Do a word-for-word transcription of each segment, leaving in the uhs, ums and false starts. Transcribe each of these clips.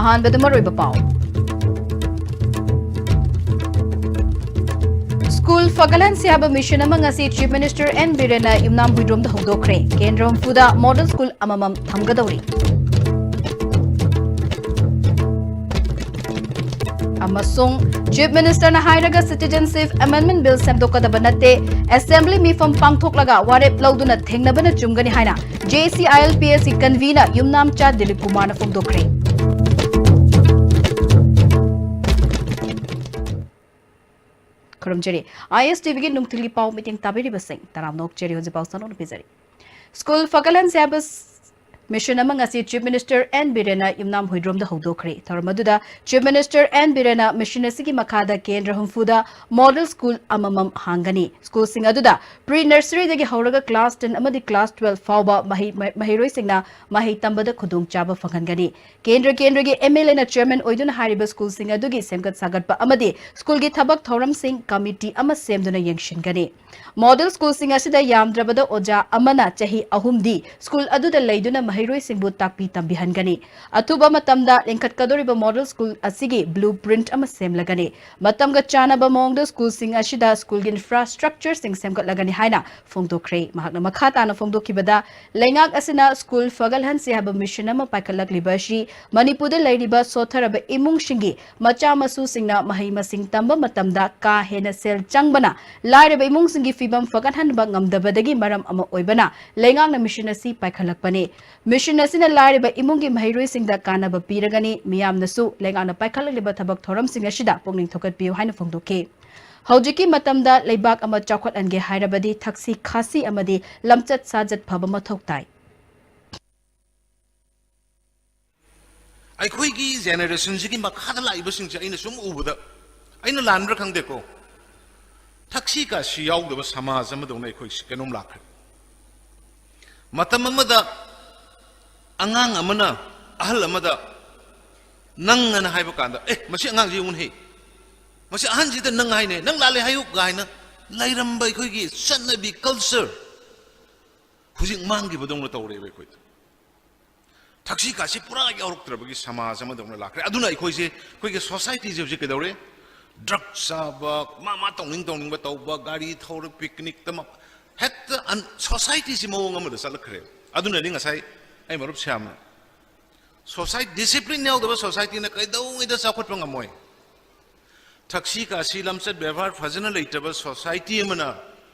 ꯑꯍꯥꯟꯕꯗ ꯃꯔꯨꯑꯣꯏꯕ ꯄꯥꯎ꯫ ꯁ꯭ꯀꯨꯜ ꯐꯒꯠꯍꯟꯁꯤ ꯍꯥꯏꯕ ꯃꯤꯁꯟ ꯑꯃ ꯉꯁꯤ ꯆꯤꯐ ꯃꯤꯅꯤꯁꯇꯔ ꯑꯦꯟ ꯕꯤꯔꯦꯟꯅ ꯌꯨꯝꯅꯥꯝ ꯍꯨꯏꯗ꯭ꯔꯣꯝꯗ ꯍꯧꯗꯣꯛꯈ꯭ꯔꯦ꯫ ꯀꯦꯟꯗ꯭ꯔ ꯍꯨꯝꯐꯨꯗ ꯃꯣꯗꯦꯜ ꯁ꯭ꯀꯨꯜ ꯑꯃꯃꯝ ꯊꯝꯒꯗꯧꯔꯤ꯫ ꯑꯃꯁꯨꯡ ꯆꯤꯐ ꯃꯤꯅꯤꯁꯇꯔꯅ ꯍꯥꯏꯔꯒ Citizenship Amendment Bill ꯁꯦꯝꯗꯣꯛꯀꯗꯕ ꯅꯠꯇꯦ, ꯑꯦꯁꯦꯝꯕ꯭ꯂꯤ ꯃꯤꯐꯝ ꯄꯥꯡꯊꯣꯛꯂꯒ ꯋꯥꯔꯦꯞ ꯂꯧꯗꯨꯅ ꯊꯦꯡꯅꯕꯅ ꯆꯨꯝꯒꯅꯤ ꯍꯥꯏꯅ JCILPS ꯀꯤ ꯀꯟꯚꯤꯅꯔ ꯌꯨꯝꯅꯥꯝꯆꯥ ꯗꯤꯂꯤꯞ ꯀꯨꯃꯥꯔꯅ ꯐꯣꯡꯗꯣꯛꯈ꯭ꯔꯦ꯫ ꯈꯨꯔꯨꯝꯖꯔꯤ꯫ ISTV ꯒꯤ ꯅꯨꯡꯊꯤꯜꯒꯤ ꯄꯥꯎ ꯃꯤꯇꯤꯡ ꯇꯥꯕꯤꯔꯤꯕꯁꯤꯡ ꯇꯔꯥꯝꯅ ꯑꯣꯛꯆꯔꯤ꯫ ꯍꯧꯖꯤꯛ ꯄꯥꯎ ꯁꯟꯗꯣꯛꯅ ꯄꯤꯖꯔꯤ꯫ ꯁ꯭ꯀꯨꯜ ꯐꯒꯠꯍꯟꯁꯤ ꯍꯥꯏꯕ ꯃꯤꯁꯟ ꯑꯃ ꯉꯁꯤ ꯆꯤꯐ ꯃꯤꯅꯤꯁꯇꯔ ꯑꯦꯟ ꯕꯤꯔꯦꯟꯅ ꯌꯨꯝꯅꯥꯝ ꯍꯨꯏꯗ꯭ꯔꯣꯝꯗ ꯍꯧꯗꯣꯛꯈ꯭ꯔꯦ꯫ ꯊꯧꯔꯝ ꯑꯗꯨꯗ ꯆꯤꯐ ꯃꯤꯅꯤꯁꯇꯔ ꯑꯦꯟ ꯕꯤꯔꯦꯟꯅ ꯃꯤꯁꯟ ꯑꯁꯤꯒꯤ ꯃꯈꯥꯗ ꯀꯦꯟꯗ꯭ꯔ ꯍꯨꯝꯐꯨꯗ ꯃꯣꯗꯦꯜ ꯁ꯭ꯀꯨꯜ ꯑꯃꯃꯝ ꯍꯥꯡꯒꯅꯤ꯫ ꯁ꯭ꯀꯨꯜꯁꯤꯡ ꯑꯗꯨꯗ ꯄ꯭ꯔꯤ ꯅꯔꯁꯔꯤꯗꯒꯤ ꯍꯧꯔꯒ ꯀ꯭ꯂꯥꯁ ꯇꯦꯟ ꯑꯃꯗꯤ ꯀ꯭ꯂꯥꯁ ꯇꯨꯋꯦꯜꯐ ꯐꯥꯎꯕ ꯃꯍꯩ, ꯃꯍꯩꯔꯣꯏꯁꯤꯡꯅ ꯃꯍꯩ ꯇꯝꯕꯗ ꯈꯨꯗꯣꯡꯆꯥꯕ ꯐꯪꯍꯟꯒꯅꯤ꯫ ꯀꯦꯟꯗ꯭ꯔ ꯀꯦꯟꯗ꯭ꯔꯒꯤ MLA ꯅ ꯆꯤꯌꯔꯃꯦꯟ ꯑꯣꯏꯗꯨꯅ ꯍꯥꯏꯔꯤꯕ ꯁ꯭ꯀꯨꯜꯁꯤꯡ ꯑꯗꯨꯒꯤ ꯁꯦꯝꯒꯠ ꯁꯥꯒꯠꯄ ꯑꯃꯗꯤ ꯁ꯭ꯀꯨꯜꯒꯤ ꯊꯕꯛ ꯊꯧꯔꯝꯁꯤꯡ ꯀꯃꯤꯇꯤ ꯑꯃ ꯁꯦꯝꯗꯨꯅ ꯌꯦꯡꯁꯤꯟꯒꯅꯤ꯫ ꯃꯣꯗꯦꯜ ꯁ꯭ꯀꯨꯜꯁꯤꯡ ꯑꯁꯤꯗ ꯌꯥꯝꯗ꯭ꯔꯕꯗ ꯑꯣꯖꯥ ꯑꯃꯅ ꯆꯍꯤ ꯑꯍꯨꯝꯗꯤ ꯁ꯭ꯀꯨꯜ ꯑꯗꯨꯗ ꯂꯩꯗꯨꯅ ꯃꯍꯩꯔꯣꯏꯁꯤꯡꯕꯨ ꯇꯥꯛꯄꯤ ꯇꯝꯕꯤꯍꯟꯒꯅꯤ꯫ ꯑꯊꯨꯕ ꯃꯇꯝꯗ ꯂꯤꯡꯈꯠꯀꯗꯧꯔꯤꯕ ꯃꯣꯗꯦꯜ ꯁ꯭ꯀꯨꯜ ꯑꯁꯤꯒꯤ ꯕ꯭ꯂꯨ ꯄ꯭ꯔꯤꯟꯠ ꯑꯃ ꯁꯦꯝꯂꯒꯅꯤ꯫ ꯃꯇꯝꯒ ꯆꯥꯟꯅꯕ ꯃꯑꯣꯡꯗ ꯁ꯭ꯀꯨꯜꯁꯤꯡ ꯑꯁꯤꯗ ꯁ꯭ꯀꯨꯜꯒꯤ ꯏꯟꯐ꯭ꯔꯥꯁ꯭ꯇ꯭ꯔꯛꯆꯔꯁꯤꯡ ꯁꯦꯝꯒꯠꯂꯒꯅꯤ ꯍꯥꯏꯅ ꯐꯣꯡꯗꯣꯛꯈ꯭ꯔꯦ꯫ ꯃꯍꯥꯛꯅ ꯃꯈꯥ ꯇꯥꯅ ꯐꯣꯡꯗꯣꯛꯈꯤꯕꯗ, ꯂꯩꯉꯥꯛ ꯑꯁꯤꯅ ꯁ꯭ꯀꯨꯜ ꯐꯒꯠꯍꯟꯁꯤ ꯍꯥꯏꯕ ꯃꯤꯁꯟ ꯑꯃ ꯄꯥꯏꯈꯠꯂꯛꯂꯤꯕ ꯑꯁꯤ ꯃꯅꯤꯄꯨꯔꯗ ꯂꯩꯔꯤꯕ ꯁꯣꯠꯊꯔꯕ ꯏꯃꯨꯡꯁꯤꯡꯒꯤ ꯃꯆꯥ ꯃꯁꯨꯁꯤꯡꯅ ꯃꯍꯩ ꯃꯁꯤꯡ ꯇꯝꯕ ꯃꯇꯝꯗ ꯀꯥ ꯍꯦꯟꯅ ꯁꯦꯜ ꯆꯪꯕꯅ ꯂꯥꯏꯔꯕ ꯏꯃꯨꯡꯁꯤꯡꯒꯤ ꯐꯤꯕꯝ ꯐꯒꯠꯍꯟꯕ ꯉꯝꯗꯕꯗꯒꯤ ꯃꯔꯝ ꯑꯃ ꯑꯣꯏꯕꯅ ꯂꯩꯉꯥꯛꯅ ꯃꯤꯁꯟ ꯑꯁꯤ ꯄꯥꯏꯈꯠꯂꯛꯄꯅꯤ꯫ ꯃꯤꯁꯟ ꯑꯁꯤꯅ ꯂꯥꯏꯔꯕ ꯏꯃꯨꯡꯒꯤ ꯃꯍꯩꯔꯣꯏꯁꯤꯡꯗ ꯀꯥꯟꯅꯕ ꯄꯤꯔꯒꯅꯤ꯫ ꯃꯤꯌꯥꯝꯅꯁꯨ ꯂꯩꯉꯥꯛꯅ ꯄꯥꯏꯈꯠꯂꯛꯂꯤꯕ ꯊꯕꯛ ꯊꯧꯔꯝꯁꯤꯡ ꯑꯁꯤꯗ ꯄꯨꯛꯅꯤꯡ ꯊꯧꯒꯠꯄꯤꯌꯨ ꯍꯥꯏꯅ ꯐꯣꯡꯗꯣꯛꯈꯤ꯫ ꯍꯧꯖꯤꯛꯀꯤ ꯃꯇꯝꯗ ꯂꯩꯕꯥꯛ ꯑꯃ ꯆꯥꯎꯈꯠꯍꯟꯒꯦ ꯍꯥꯏꯔꯕꯗꯤ ꯊꯛꯁꯤ ꯈꯥꯁꯤ ꯑꯃꯗꯤ ꯂꯝꯆꯠ ꯁꯥꯖꯠ ꯐꯕ ꯃꯊꯧ ꯇꯥꯏ꯫ ꯑꯩꯈꯣꯏꯒꯤ ꯖꯦꯅꯦꯔꯦꯁꯟꯁꯤꯒꯤ ꯃꯈꯥꯗ ꯂꯥꯛꯏꯕꯁꯤꯡꯁꯦ ꯑꯩꯅ ꯁꯨꯝ ꯎꯕꯗ, ꯑꯩꯅ ꯂꯥꯟꯕ꯭ꯔꯥ ꯈꯪꯗꯦꯀꯣ, ꯊꯛꯁꯤ ꯈꯥꯁꯤ ꯌꯥꯎꯗꯕ ꯁꯃꯥꯖ ꯑꯃꯗꯧꯅ ꯑꯩꯈꯣꯏꯁꯦ ꯀꯩꯅꯣꯝ ꯂꯥꯛꯈ꯭ꯔꯦ꯫ ꯃꯇꯝ ꯑꯃꯗ ꯑꯉꯥꯡ ꯑꯃꯅ ꯑꯍꯜ ꯑꯃꯗ "ꯅꯪ" ꯑꯅ ꯍꯥꯏꯕ ꯀꯥꯟꯗ, "ꯑꯦ, ꯃꯁꯤ ꯑꯉꯥꯡꯁꯤ ꯌꯦꯡꯉꯨꯅꯦ, ꯃꯁꯤ ꯑꯍꯟꯁꯤꯗ 'ꯅꯪ' ꯍꯥꯏꯅꯦ, 'ꯅꯪ ꯂꯥꯜꯂꯦ ꯍꯥꯏꯌꯨ" ꯀꯥꯏꯅ ꯂꯩꯔꯝꯕ ꯑꯩꯈꯣꯏꯒꯤ ꯆꯠꯅꯕꯤ, culture, ꯍꯧꯖꯤꯛ ꯃꯥꯡꯈꯤꯕꯗꯧꯅ ꯇꯧꯔꯦꯕ ꯑꯩꯈꯣꯏꯗ꯫ ꯊꯛꯁꯤ ꯈꯥꯁꯤ ꯄꯨꯔꯥ ꯌꯥꯎꯔꯛꯇ꯭ꯔꯕꯒꯤ ꯁꯃꯥꯖ ꯑꯃꯗꯧꯅ ꯂꯥꯛꯈ꯭ꯔꯦ꯫ ꯑꯗꯨꯅ ꯑꯩꯈꯣꯏꯁꯦ, ꯑꯩꯈꯣꯏꯒꯤ societyꯁꯦ ꯍꯧꯖꯤꯛ ꯀꯩꯗꯧꯔꯦ? Drug ꯆꯥꯕ, ꯃꯥ ꯃꯥ ꯇꯧꯅꯤꯡ ꯇꯧꯅꯤꯡꯕ ꯇꯧꯕ, ꯒꯥꯔꯤ ꯊꯧꯔ, picnicꯇ ꯃ-, ꯍꯦꯛꯇ ꯑꯟ-, societyꯁꯤ ꯃꯑꯣꯡ ꯑꯃꯗ ꯆꯠꯂꯛꯈ꯭ꯔꯦ꯫ ꯑꯗꯨꯅꯅꯤ ꯉꯁꯥꯏ ꯑꯩ ꯃꯔꯨꯞ ꯁ꯭ꯌꯥꯝꯅ, society, discipline ꯌꯥꯎꯗꯕ societyꯅ ꯀꯩꯗꯧꯉꯩꯗ ꯆꯥꯎꯈꯠꯄ ꯉꯝꯃꯣꯏ꯫ ꯊꯛꯁꯤ ꯈꯥꯁꯤ, ꯂꯝꯆꯠ ꯕꯦꯕꯥꯔ ꯐꯖꯅ ꯂꯩꯇꯕ society ꯑꯃꯅ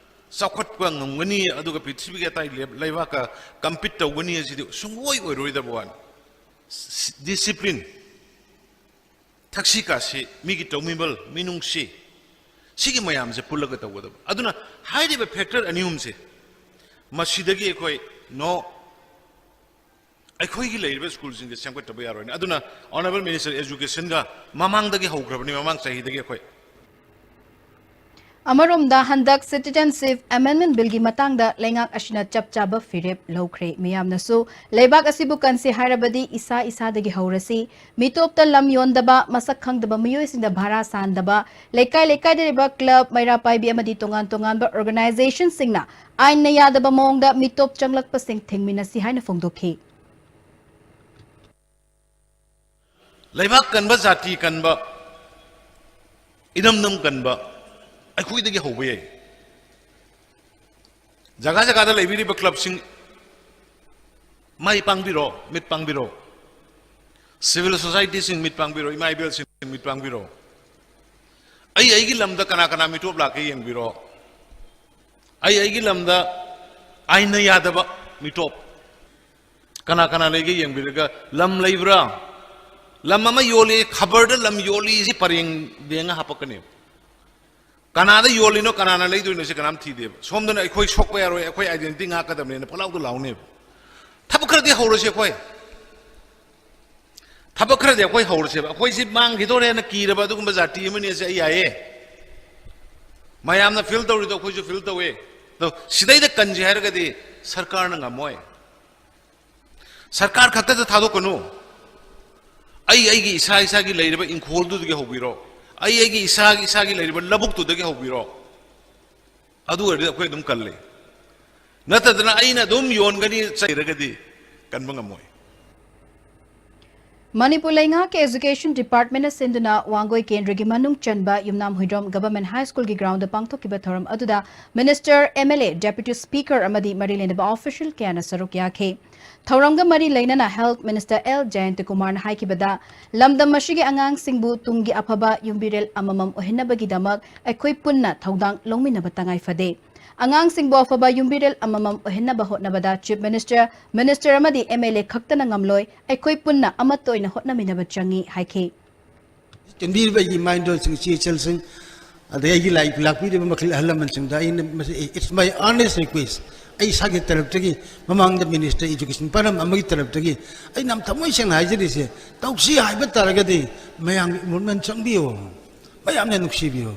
ꯆꯥꯎꯈꯠꯄ ꯉꯝꯒꯅꯤ, ꯑꯗꯨꯒ ꯄ꯭ꯔꯤꯊꯤꯕꯤꯒꯤ ꯑꯇꯩ ꯂꯩ-, ꯂꯩꯕꯥꯛꯀ compete ꯇꯧꯒꯅꯤ ꯍꯥꯏꯁꯤꯗꯤ ꯁꯨꯡꯑꯣꯏ ꯑꯣꯏꯔꯣꯏꯗꯕ ꯋꯥꯅꯤ꯫ ꯁ-, discipline, ꯊꯛꯁꯤ ꯈꯥꯁꯤ, ꯃꯤꯒꯤ ꯇꯧꯃꯤꯕꯜ, ꯃꯤꯅꯨꯡꯁꯤ, ꯁꯤꯒꯤ ꯃꯌꯥꯝꯁꯦ ꯄꯨꯜꯂꯒ ꯇꯧꯒꯗꯕ꯫ ꯑꯗꯨꯅ ꯍꯥꯏꯔꯤꯕ factor ꯑꯅꯤ ꯑꯍꯨꯝꯁꯦ, ꯃꯁꯤꯗꯒꯤ ꯑꯩꯈꯣꯏ no ꯑꯩꯈꯣꯏꯒꯤ ꯂꯩꯔꯤꯕ schoolꯁꯤꯡꯁꯦ ꯁꯦꯝꯒꯠꯇꯕ ꯌꯥꯔꯣꯏꯅꯦ꯫ ꯑꯗꯨꯅ Honourable Minister Educationꯒ ꯃꯃꯥꯡꯗꯒꯤ ꯍꯧꯈ꯭ꯔꯕꯅꯤ, ꯃꯃꯥꯡ ꯆꯍꯤꯗꯒꯤ ꯑꯩꯈꯣꯏ꯫ ꯑꯃꯔꯣꯝꯗ, ꯍꯟꯗꯛ Citizenship Amendment Billꯒꯤ ꯃꯇꯥꯡꯗ ꯂꯩꯉꯥꯛ ꯑꯁꯤꯅ ꯆꯞ ꯆꯥꯕ ꯐꯤꯔꯦꯞ ꯂꯧꯈ꯭ꯔꯦ꯫ ꯃꯤꯌꯥꯝꯅꯁꯨ ꯂꯩꯕꯥꯛ ꯑꯁꯤꯕꯨ ꯀꯟꯁꯤ ꯍꯥꯏꯔꯕꯗꯤ ꯏꯁꯥ ꯏꯁꯥꯗꯒꯤ ꯍꯧꯔꯁꯤ, ꯃꯤꯇꯣꯞꯇ ꯂꯝ ꯌꯣꯟꯗꯕ, ꯃꯁꯛ ꯈꯪꯗꯕ ꯃꯤꯑꯣꯏꯁꯤꯡꯗ ꯚꯥꯔꯥ ꯁꯥꯍꯟꯗꯕ, ꯂꯩꯀꯥꯏ ꯂꯩꯀꯥꯏꯗ ꯂꯩꯕ club, ꯃꯩꯔꯥ ꯄꯥꯏꯕꯤ ꯑꯃꯗꯤ ꯇꯣꯉꯥꯟ ꯇꯣꯉꯥꯟꯕ organizationꯁꯤꯡꯅ ꯑꯥꯏꯟꯅ ꯌꯥꯗꯕ ꯃꯑꯣꯡꯗ ꯃꯤꯇꯣꯞ ꯆꯪꯂꯛꯄꯁꯤꯡ ꯊꯤꯡꯃꯤꯟꯅꯁꯤ ꯍꯥꯏꯅ ꯐꯣꯡꯗꯣꯛꯈꯤ꯫ ꯂꯩꯕꯥꯛ ꯀꯟꯕ, ꯖꯥꯇꯤ ꯀꯟꯕ, ꯏꯔꯝꯗꯝ ꯀꯟꯕ ꯑꯩꯈꯣꯏꯗꯒꯤ ꯍꯧꯕ ꯌꯥꯏ꯫ ꯖꯒꯥ ꯖꯒꯥꯗ ꯂꯩꯕꯤꯔꯤꯕ clubꯁꯤꯡ ꯃꯥꯏ ꯄꯥꯡꯕꯤꯔꯣ, ꯃꯤꯠ ꯄꯥꯡꯕꯤꯔꯣ꯫ Civil societyꯁꯤꯡ ꯃꯤꯠ ꯄꯥꯡꯕꯤꯔꯣ, ꯏꯃꯥ ꯏꯕꯦꯜꯁꯤꯡ ꯃꯤꯠ ꯄꯥꯡꯕꯤꯔꯣ꯫ ꯑꯩ ꯑꯩꯒꯤ ꯂꯝꯗ ꯀꯅꯥ ꯀꯅꯥ ꯃꯤꯇꯣꯞ ꯂꯥꯛꯀꯦ ꯌꯦꯡꯕꯤꯔꯣ꯫ ꯑꯩ ꯑꯩꯒꯤ ꯂꯝꯗ ꯑꯥꯏꯟꯅ ꯌꯥꯗꯕ ꯃꯤꯇꯣꯞ ꯀꯅꯥ ꯀꯅꯥ ꯂꯩꯒꯦ ꯌꯦꯡꯕꯤꯔꯒ, ꯂꯝ ꯂꯩꯕ꯭ꯔꯥ? ꯂꯝ ꯑꯃ ꯌꯣꯜꯂꯤ, ꯈꯕꯔꯗ "ꯂꯝ ꯌꯣꯜꯂꯤ" ꯁꯤ ꯄꯔꯦꯡ ꯂꯦꯡꯉ ꯍꯥꯄꯛꯀꯅꯦꯕ꯫ ꯀꯅꯥꯗ ꯌꯣꯜꯂꯤꯅꯣ, ꯀꯅꯥꯅ ꯂꯩꯗꯣꯏꯅꯣ ꯁꯤ ꯀꯅꯥꯝ ꯊꯤꯗꯦꯕ꯫ ꯁꯣꯝꯗꯅ "ꯑꯩꯈꯣꯏ ꯁꯣꯛꯄ ꯌꯥꯔꯣꯏ, ꯑꯩꯈꯣꯏ identity ꯉꯥꯛꯀꯗꯕꯅꯦꯅ" ꯄꯪꯂꯥꯎꯗ ꯂꯥꯎꯅꯦꯕ꯫ ꯊꯕꯛ ꯈꯔꯗꯤ ꯍꯧꯔꯁꯤ ꯑꯩꯈꯣꯏ꯫ ꯊꯕꯛ ꯈꯔꯗꯤ ꯑꯩꯈꯣꯏ ꯍꯧꯔꯁꯦꯕ꯫ ꯑꯩꯈꯣꯏꯁꯤ ꯃꯥꯡꯈꯤꯗꯣꯔꯦꯅ ꯀꯤꯔꯕ ꯑꯗꯨꯒꯨꯝꯕ ꯖꯥꯇꯤ ꯑꯃꯅꯤ ꯑꯁꯤ ꯑꯩ ꯌꯥꯏꯌꯦ꯫ ꯃꯌꯥꯝꯅ feel ꯇꯧꯔꯤꯗꯣ ꯑꯩꯈꯣꯏꯁꯨ feel ꯇꯧꯋꯦ꯫ ꯑꯗꯣ ꯁꯤꯗꯩꯗ ꯀꯟꯁꯦ ꯍꯥꯏꯔꯒꯗꯤ ꯁꯔꯀꯥꯔꯅ ꯉꯝꯃꯣꯏ꯫ ꯁꯔꯀꯥꯔ ꯈꯛꯇꯗ ꯊꯥꯗꯣꯛꯀꯅꯨ꯫ ꯑꯩ ꯑꯩꯒꯤ ꯏꯁꯥ ꯏꯁꯥꯒꯤ ꯂꯩꯔꯤꯕ ꯏꯪꯈꯣꯜꯗꯨꯗꯒꯤ ꯍꯧꯕꯤꯔꯣ꯫ ꯑꯩ ꯑꯩꯒꯤ ꯏꯁꯥꯒꯤ ꯏꯁꯥꯒꯤ ꯂꯩꯔꯤꯕ ꯂꯧꯕꯨꯛꯇꯨꯗꯒꯤ ꯍꯧꯕꯤꯔꯣ꯫ ꯑꯗꯨ ꯑꯣꯏꯔꯗꯤ ꯑꯩꯈꯣꯏ ꯑꯗꯨꯝ ꯀꯜꯂꯤ꯫ ꯅꯠꯇꯗꯅ ꯑꯩꯅ ꯑꯗꯨꯝ ꯌꯣꯟꯒꯅꯤ ꯆꯩꯔꯒꯗꯤ ꯀꯟꯕ ꯉꯝꯃꯣꯏ꯫ ꯃꯅꯤꯄꯨꯔ ꯂꯩꯉꯥꯛꯀꯤ Education Departmentꯅ ꯁꯤꯟꯗꯨꯅ ꯋꯥꯡꯒꯣꯏ ꯀꯦꯟꯗ꯭ꯔꯒꯤ ꯃꯅꯨꯡ ꯆꯟꯕ ꯌꯨꯝꯅꯥꯝ ꯍꯨꯏꯗ꯭ꯔꯣꯝ Government High Schoolꯒꯤ groundꯗ ꯄꯥꯡꯊꯣꯛꯈꯤꯕ ꯊꯧꯔꯝ ꯑꯗꯨꯗ Minister, MLA, Deputy Speaker ꯑꯃꯗꯤ ꯃꯔꯤ ꯂꯩꯅꯕ official ꯀꯌꯥꯅ ꯁꯔꯨꯛ ꯌꯥꯈꯤ꯫ ꯊꯧꯔꯝꯒ ꯃꯔꯤ ꯂꯩꯅꯅ Health Minister ꯑꯦꯜ ꯖꯌꯟꯇꯀꯨꯃꯥꯔꯅ ꯍꯥꯏꯈꯤꯕꯗ, ꯂꯝꯗꯝ ꯑꯁꯤꯒꯤ ꯑꯉꯥꯡꯁꯤꯡꯕꯨ ꯇꯨꯡꯒꯤ ꯑꯐꯕ ꯌꯨꯝꯕꯤꯔꯦꯜ ꯑꯃꯃꯝ ꯑꯣꯏꯍꯟꯅꯕꯒꯤꯗꯃꯛ ꯑꯩꯈꯣꯏ ꯄꯨꯟꯅ ꯊꯧꯗꯥꯡ ꯂꯧꯃꯤꯟꯅꯕ ꯇꯉꯥꯏ ꯐꯗꯦ꯫ ꯑꯉꯥꯡꯁꯤꯡꯕꯨ ꯑꯐꯕ ꯌꯨꯝꯕꯤꯔꯦꯜ ꯑꯃꯃꯝ ꯑꯣꯏꯍꯟꯅꯕ ꯍꯣꯠꯅꯕꯗ Chief Minister, Minister ꯑꯃꯗꯤ MLA ꯈꯛꯇꯅ ꯉꯝꯂꯣꯏ, ꯑꯩꯈꯣꯏ ꯄꯨꯟꯅ ꯑꯃꯠꯇ ꯑꯣꯏꯅ ꯍꯣꯠꯅꯃꯤꯟꯅꯕ ꯆꯪꯏ ꯍꯥꯏꯈꯤ꯫ ꯆꯦꯟꯕꯤꯔꯤꯕ ꯑꯩꯒꯤ ꯏꯃꯥ ꯏꯟꯗꯣꯜꯁꯤꯡ, ꯏꯆꯦ ꯏꯆꯜꯁꯤꯡ, ꯑꯗꯩ ꯑꯩꯒꯤ ꯂꯥꯏꯔꯤꯛ ꯂꯥꯛꯄꯤꯔꯤꯕ ꯃꯈꯜ ꯑꯍꯜ ꯂꯃꯟꯁꯤꯡꯗ ꯑꯩꯅ ꯃꯁꯤ, it's my earnest request. ꯑꯩ ꯏꯁꯥꯒꯤ ꯇꯔꯞꯇꯒꯤ, ꯃꯃꯥꯡꯗ Minister Education ꯄꯥꯔꯝ ꯑꯃꯒꯤ ꯇꯔꯞꯇꯒꯤ ꯑꯩꯅ ꯌꯥꯝ ꯊꯃꯣꯏ ꯁꯦꯡꯅ ꯍꯥꯏꯖꯔꯤꯁꯦ, ꯇꯧꯁꯤ ꯍꯥꯏꯕ ꯇꯥꯔꯒꯗꯤ ꯃꯌꯥꯝꯒꯤ involvement ꯆꯪꯕꯤꯌꯨ, ꯃꯌꯥꯝꯅ ꯅꯨꯡꯁꯤꯕꯤꯌꯨ꯫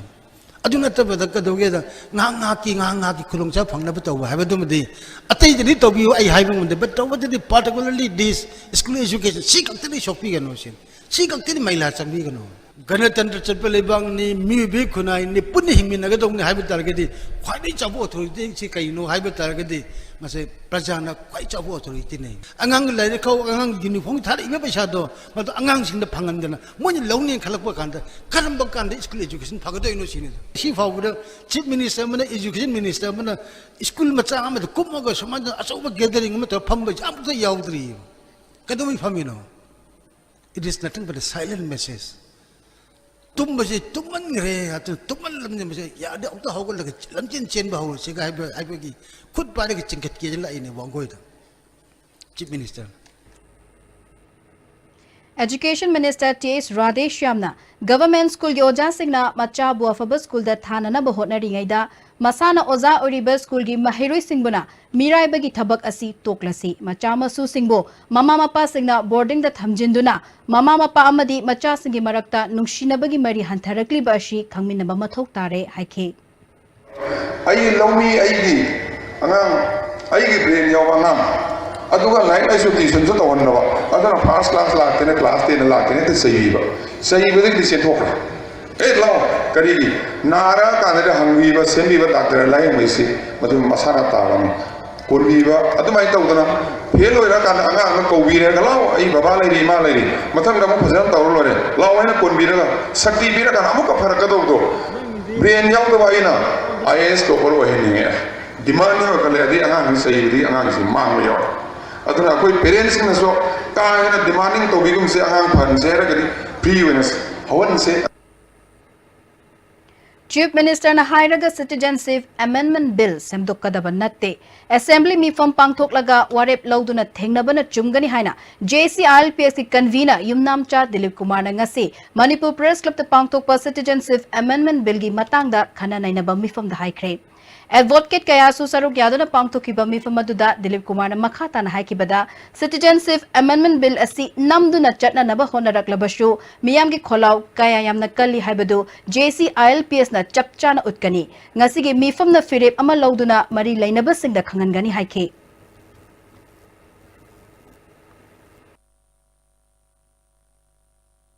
ꯑꯗꯨ ꯅꯠꯇꯕꯗ ꯀꯩꯗꯧꯒꯦꯗ, ꯉꯥꯏꯍꯥꯛ ꯉꯥꯏꯍꯥꯛꯀꯤ, ꯉꯥꯏꯍꯥꯛ ꯉꯥꯏꯍꯥꯛꯀꯤ ꯈꯨꯗꯣꯡꯆꯥꯕ ꯐꯪꯅꯕ ꯇꯧꯕ ꯍꯥꯏꯕꯗꯨꯃꯗꯤ ꯑꯇꯩꯗꯗꯤ ꯇꯧꯕꯤꯌꯨ, ꯑꯩ ꯍꯥꯏꯕ ꯉꯝꯗꯦ, but ꯇꯧꯕꯗꯗꯤ particularly this school education ꯁꯤ ꯈꯛꯇꯗꯤ ꯁꯣꯛꯄꯤꯒꯅꯨ, ꯁꯤ ꯁꯤ ꯈꯛꯇꯗꯤ ꯃꯩꯂꯥ ꯆꯪꯕꯤꯒꯅꯨ꯫ ꯒꯅꯇꯟꯇ꯭ꯔ ꯆꯠꯄ ꯂꯩꯕꯥꯛꯅꯤ, ꯃꯤꯑꯣꯏꯕꯒꯤ ꯈꯨꯟꯅꯥꯏꯅꯤ, ꯄꯨꯟꯅ ꯍꯤꯡꯃꯤꯟꯅꯒꯗꯧꯕꯅꯤ ꯍꯥꯏꯕ ꯇꯥꯔꯒꯗꯤ ꯈ꯭ꯋꯥꯏꯗꯒꯤ ꯆꯥꯎꯕ authority ꯁꯤ ꯀꯩꯅꯣ ꯍꯥꯏꯕ ꯇꯥꯔꯒꯗꯤ ꯃꯁꯤ ꯄ꯭ꯔꯖꯥꯅ ꯈ꯭ꯋꯥꯏ ꯆꯥꯎꯕ authorityꯅꯤ꯫ ꯑꯉꯥꯡꯒꯤ ꯂꯥꯏꯔꯤꯛ ꯈꯥꯎ, ꯑꯉꯥꯡꯒꯤ uniform ꯊꯥꯔꯛꯏꯕ ꯄꯩꯁꯥꯗꯣ ꯃꯗꯨ ꯑꯉꯥꯡꯁꯤꯡꯗ ꯐꯪꯍꯟꯗꯅ ꯃꯣꯏꯅ ꯂꯧꯅꯦꯅ ꯈꯜꯂꯛꯄ ꯀꯥꯟꯗ ꯀꯔꯝꯕ ꯀꯥꯟꯗ school education ꯐꯒꯗꯣꯏꯅꯣ ꯁꯤꯅꯤ꯫ ꯁꯤ ꯐꯥꯎꯕꯗ Chief Minister ꯑꯃꯅ, Education Minister ꯑꯃꯅ school ꯃꯆꯥ ꯑꯃꯗ ꯀꯨꯝꯃꯒ ꯁꯨꯃꯥꯏꯅ ꯑꯆꯧꯕ gathering ꯑꯃ ꯇꯧꯔꯒ ꯐꯝꯕꯁꯤ ꯑꯃꯨꯛꯇ ꯌꯥꯎꯗ꯭ꯔꯤꯌꯦꯕ꯫ ꯀꯩꯗꯧꯕꯩ ꯐꯝꯃꯤꯅꯣ? It is nothing but a silent message. ꯇꯨꯝꯕꯁꯤ ꯇꯨꯝꯃꯟꯈ꯭ꯔꯦ, ꯑꯗꯨ ꯇꯨꯝꯃꯜꯂꯝꯅꯤ, ꯃꯁꯤ ꯌꯥꯔꯗꯤ ꯑꯃꯨꯛꯇ ꯍꯧꯒꯠꯂꯒ ꯂꯝꯖꯦꯟ ꯆꯦꯟꯕ ꯍꯧꯔꯁꯤꯒ ꯍꯥꯏꯕ, ꯍꯥꯏꯕꯒꯤ ꯈꯨꯠ ꯄꯥꯏꯔꯒ ꯆꯤꯡꯈꯠꯀꯦꯅ ꯂꯥꯛꯏꯅꯦ ꯋꯥꯡꯒꯣꯏꯗ꯫ Chief Minister꯫ Education Minister T S ꯔꯥꯙꯦꯁ꯭ꯌꯥꯝꯅ Government Schoolꯒꯤ ꯑꯣꯖꯥꯁꯤꯡꯅ ꯃꯆꯥꯕꯨ ꯑꯐꯕ schoolꯗ ꯊꯥꯅꯅꯕ ꯍꯣꯠꯅꯔꯤꯉꯩꯗ ꯃꯁꯥꯅ ꯑꯣꯖꯥ ꯑꯣꯏꯔꯤꯕ schoolꯒꯤ ꯃꯍꯩꯔꯣꯏꯁꯤꯡꯕꯨꯅ ꯃꯤꯔꯥꯏꯕꯒꯤ ꯊꯕꯛ ꯑꯁꯤ ꯇꯣꯛꯂꯁꯤ, ꯃꯆꯥ ꯃꯁꯨꯁꯤꯡꯕꯨ ꯃꯃꯥ ꯃꯄꯥꯁꯤꯡꯅ boardingꯗ ꯊꯝꯖꯤꯟꯗꯨꯅ ꯃꯃꯥ ꯃꯄꯥ ꯑꯃꯗꯤ ꯃꯆꯥꯁꯤꯡꯒꯤ ꯃꯔꯛꯇ ꯅꯨꯡꯁꯤꯅꯕꯒꯤ ꯃꯔꯤ ꯍꯟꯊꯔꯛꯂꯤꯕ ꯑꯁꯤ ꯈꯪꯃꯤꯟꯅꯕ ꯃꯊꯧ ꯇꯥꯔꯦ ꯍꯥꯏꯈꯤ꯫ ꯑꯩꯒꯤ ꯂꯧꯃꯤ, ꯑꯩꯒꯤ ꯑꯉꯥꯡ, ꯑꯩꯒꯤ ꯕ꯭ꯔꯦꯟ ꯌꯥꯎꯕ ꯑꯉꯥꯡ, ꯑꯗꯨꯒ ꯂꯥꯏꯔꯤꯛ ꯂꯥꯏꯁꯨ ꯇ꯭ꯌꯨꯁꯟꯁꯨ ꯇꯧꯍꯟꯗꯕ, ꯑꯗꯨꯅ ꯐꯥꯔꯁ ꯀ꯭ꯂꯥꯁ ꯂꯥꯛꯇꯦꯅ, ꯀ꯭ꯂꯥꯁ ꯇꯦꯟꯗ ꯂꯥꯛꯇꯦꯅ ꯍꯦꯛꯇ ꯆꯩꯕꯤꯕ꯫ ꯆꯩꯕꯗꯒꯤꯗꯤ ꯆꯦꯟꯊꯣꯛꯈ꯭ꯔꯦ꯫ "ꯑꯦ, ꯂꯥꯛꯑꯣ, ꯀꯔꯤꯒꯤ?" ꯅꯥꯔꯛꯑꯀꯥꯟꯗꯗꯤ ꯍꯪꯕꯤꯕ, ꯁꯦꯝꯕꯤꯕ ꯗꯥꯛꯇꯔ ꯂꯥꯌꯦꯡꯕ ꯍꯥꯏꯁꯤ ꯃꯗꯨ ꯃꯁꯥꯅ ꯇꯥꯕꯅꯤ꯫ ꯀꯣꯟꯕꯤꯕ, ꯑꯗꯨꯃꯥꯏꯅ ꯇꯧꯗꯅ ꯐꯦꯜ ꯑꯣꯏꯔꯀꯥꯟꯗ ꯑꯉꯥꯡꯗ ꯀꯧꯕꯤꯔꯒ, "ꯂꯥꯛꯑꯣ, ꯑꯩ ꯕꯕꯥ ꯂꯩꯔꯤ, ꯏꯃꯥ ꯂꯩꯔꯤ, ꯃꯊꯪꯗ ꯑꯃꯨꯛ ꯐꯖꯅ ꯇꯧꯔ ꯂꯣꯏꯔꯦ, ꯂꯥꯛꯑꯣ" ꯍꯥꯏꯅ ꯀꯣꯟꯕꯤꯔꯒ ꯁꯛꯇꯤ ꯄꯤꯔꯀꯥꯟꯗ ꯑꯃꯨꯛꯀ ꯐꯔꯛꯀꯗꯧꯕꯗꯣ꯫ ꯕ꯭ꯔꯦꯟ ꯌꯥꯎꯗꯕ ꯑꯩꯅ ꯑꯥꯏ ꯑꯦ ꯑꯦꯁ ꯇꯣꯄꯔ ꯑꯣꯏꯍꯟꯅꯤꯡꯉꯦ꯫ ꯗꯤꯃꯥꯟ ꯑꯃꯈꯛ ꯂꯩꯔꯗꯤ ꯑꯉꯥꯡꯁꯤ ꯆꯩꯕꯗꯒꯤ ꯑꯉꯥꯡꯁꯤ ꯃꯥꯡꯕ ꯌꯥꯎꯔꯦ꯫ ꯑꯗꯨꯅ ꯑꯩꯈꯣꯏ ꯄꯦꯔꯦꯟꯁꯁꯤꯡꯅꯁꯨ ꯀꯥ ꯍꯦꯟꯅ ꯗꯤꯃꯥꯟꯗꯤꯡ ꯇꯧꯕꯤꯒꯨꯝꯁꯦ, ꯑꯉꯥꯡ ꯐꯍꯟꯁꯦ ꯍꯥꯏꯔꯒꯗꯤ ꯐ꯭ꯔꯤ ꯑꯣꯏꯅ ꯍꯧꯍꯟꯁꯦ꯫ ꯆꯤꯐ ꯃꯤꯅꯤꯁꯇꯔꯅ ꯍꯥꯏꯔꯒ Citizenship Amendment Bill ꯁꯦꯝꯗꯣꯛꯀꯗꯕ ꯅꯠꯇꯦ꯫ ꯑꯦꯁꯦꯝꯕ꯭ꯂꯤ ꯃꯤꯐꯝ ꯄꯥꯡꯊꯣꯛꯂꯒ ꯋꯥꯔꯦꯞ ꯂꯧꯗꯨꯅ ꯊꯦꯡꯅꯕꯅ ꯆꯨꯝꯒꯅꯤ ꯍꯥꯏꯅ J A C I L P ꯑꯦꯁꯀꯤ ꯀꯟꯚꯤꯅꯔ ꯌꯨꯝꯅꯥꯝꯆꯥ Dilip ꯀꯨꯃꯥꯔꯅ ꯉꯁꯤ ꯃꯅꯤꯄꯨꯔ ꯄ꯭ꯔꯦꯁ ꯀ꯭ꯂꯕꯇ ꯄꯥꯡꯊꯣꯛꯄ Citizenship Amendment Billꯒꯤ ꯃꯇꯥꯡꯗ ꯈꯟꯅ ꯅꯩꯅꯕ ꯃꯤꯐꯝꯗ ꯍꯥꯏꯈ꯭ꯔꯦ꯫ ꯑꯦꯗꯚꯣꯀꯦꯠ ꯀꯌꯥꯁꯨ ꯁꯔꯨꯛ ꯌꯥꯗꯨꯅ ꯄꯥꯡꯊꯣꯛꯈꯤꯕ ꯃꯤꯐꯝ ꯑꯗꯨꯗ ꯗꯤꯂꯤꯞ ꯀꯨꯃꯥꯔꯅ ꯃꯈꯥ ꯇꯥꯅ ꯍꯥꯏꯈꯤꯕꯗ, Citizenship Amendment Bill ꯑꯁꯤ ꯅꯝꯗꯨꯅ ꯆꯠꯅꯅꯕ ꯍꯣꯠꯅꯔꯛꯂꯕꯁꯨ, ꯃꯤꯌꯥꯝꯒꯤ ꯈꯣꯜꯂꯥꯎ ꯀꯌꯥ ꯌꯥꯝꯅ ꯀꯜꯂꯤ ꯍꯥꯏꯕꯗꯨ J A C I L P ꯑꯦꯁꯅ ꯆꯞ ꯆꯥꯅ ꯎꯠꯀꯅꯤ꯫ ꯉꯁꯤꯒꯤ ꯃꯤꯐꯝꯅ ꯐꯤꯔꯦꯞ ꯑꯃ ꯂꯧꯗꯨꯅ ꯃꯔꯤ ꯂꯩꯅꯕꯁꯤꯡꯗ ꯈꯪꯍꯟꯒꯅꯤ ꯍꯥꯏꯈꯤ꯫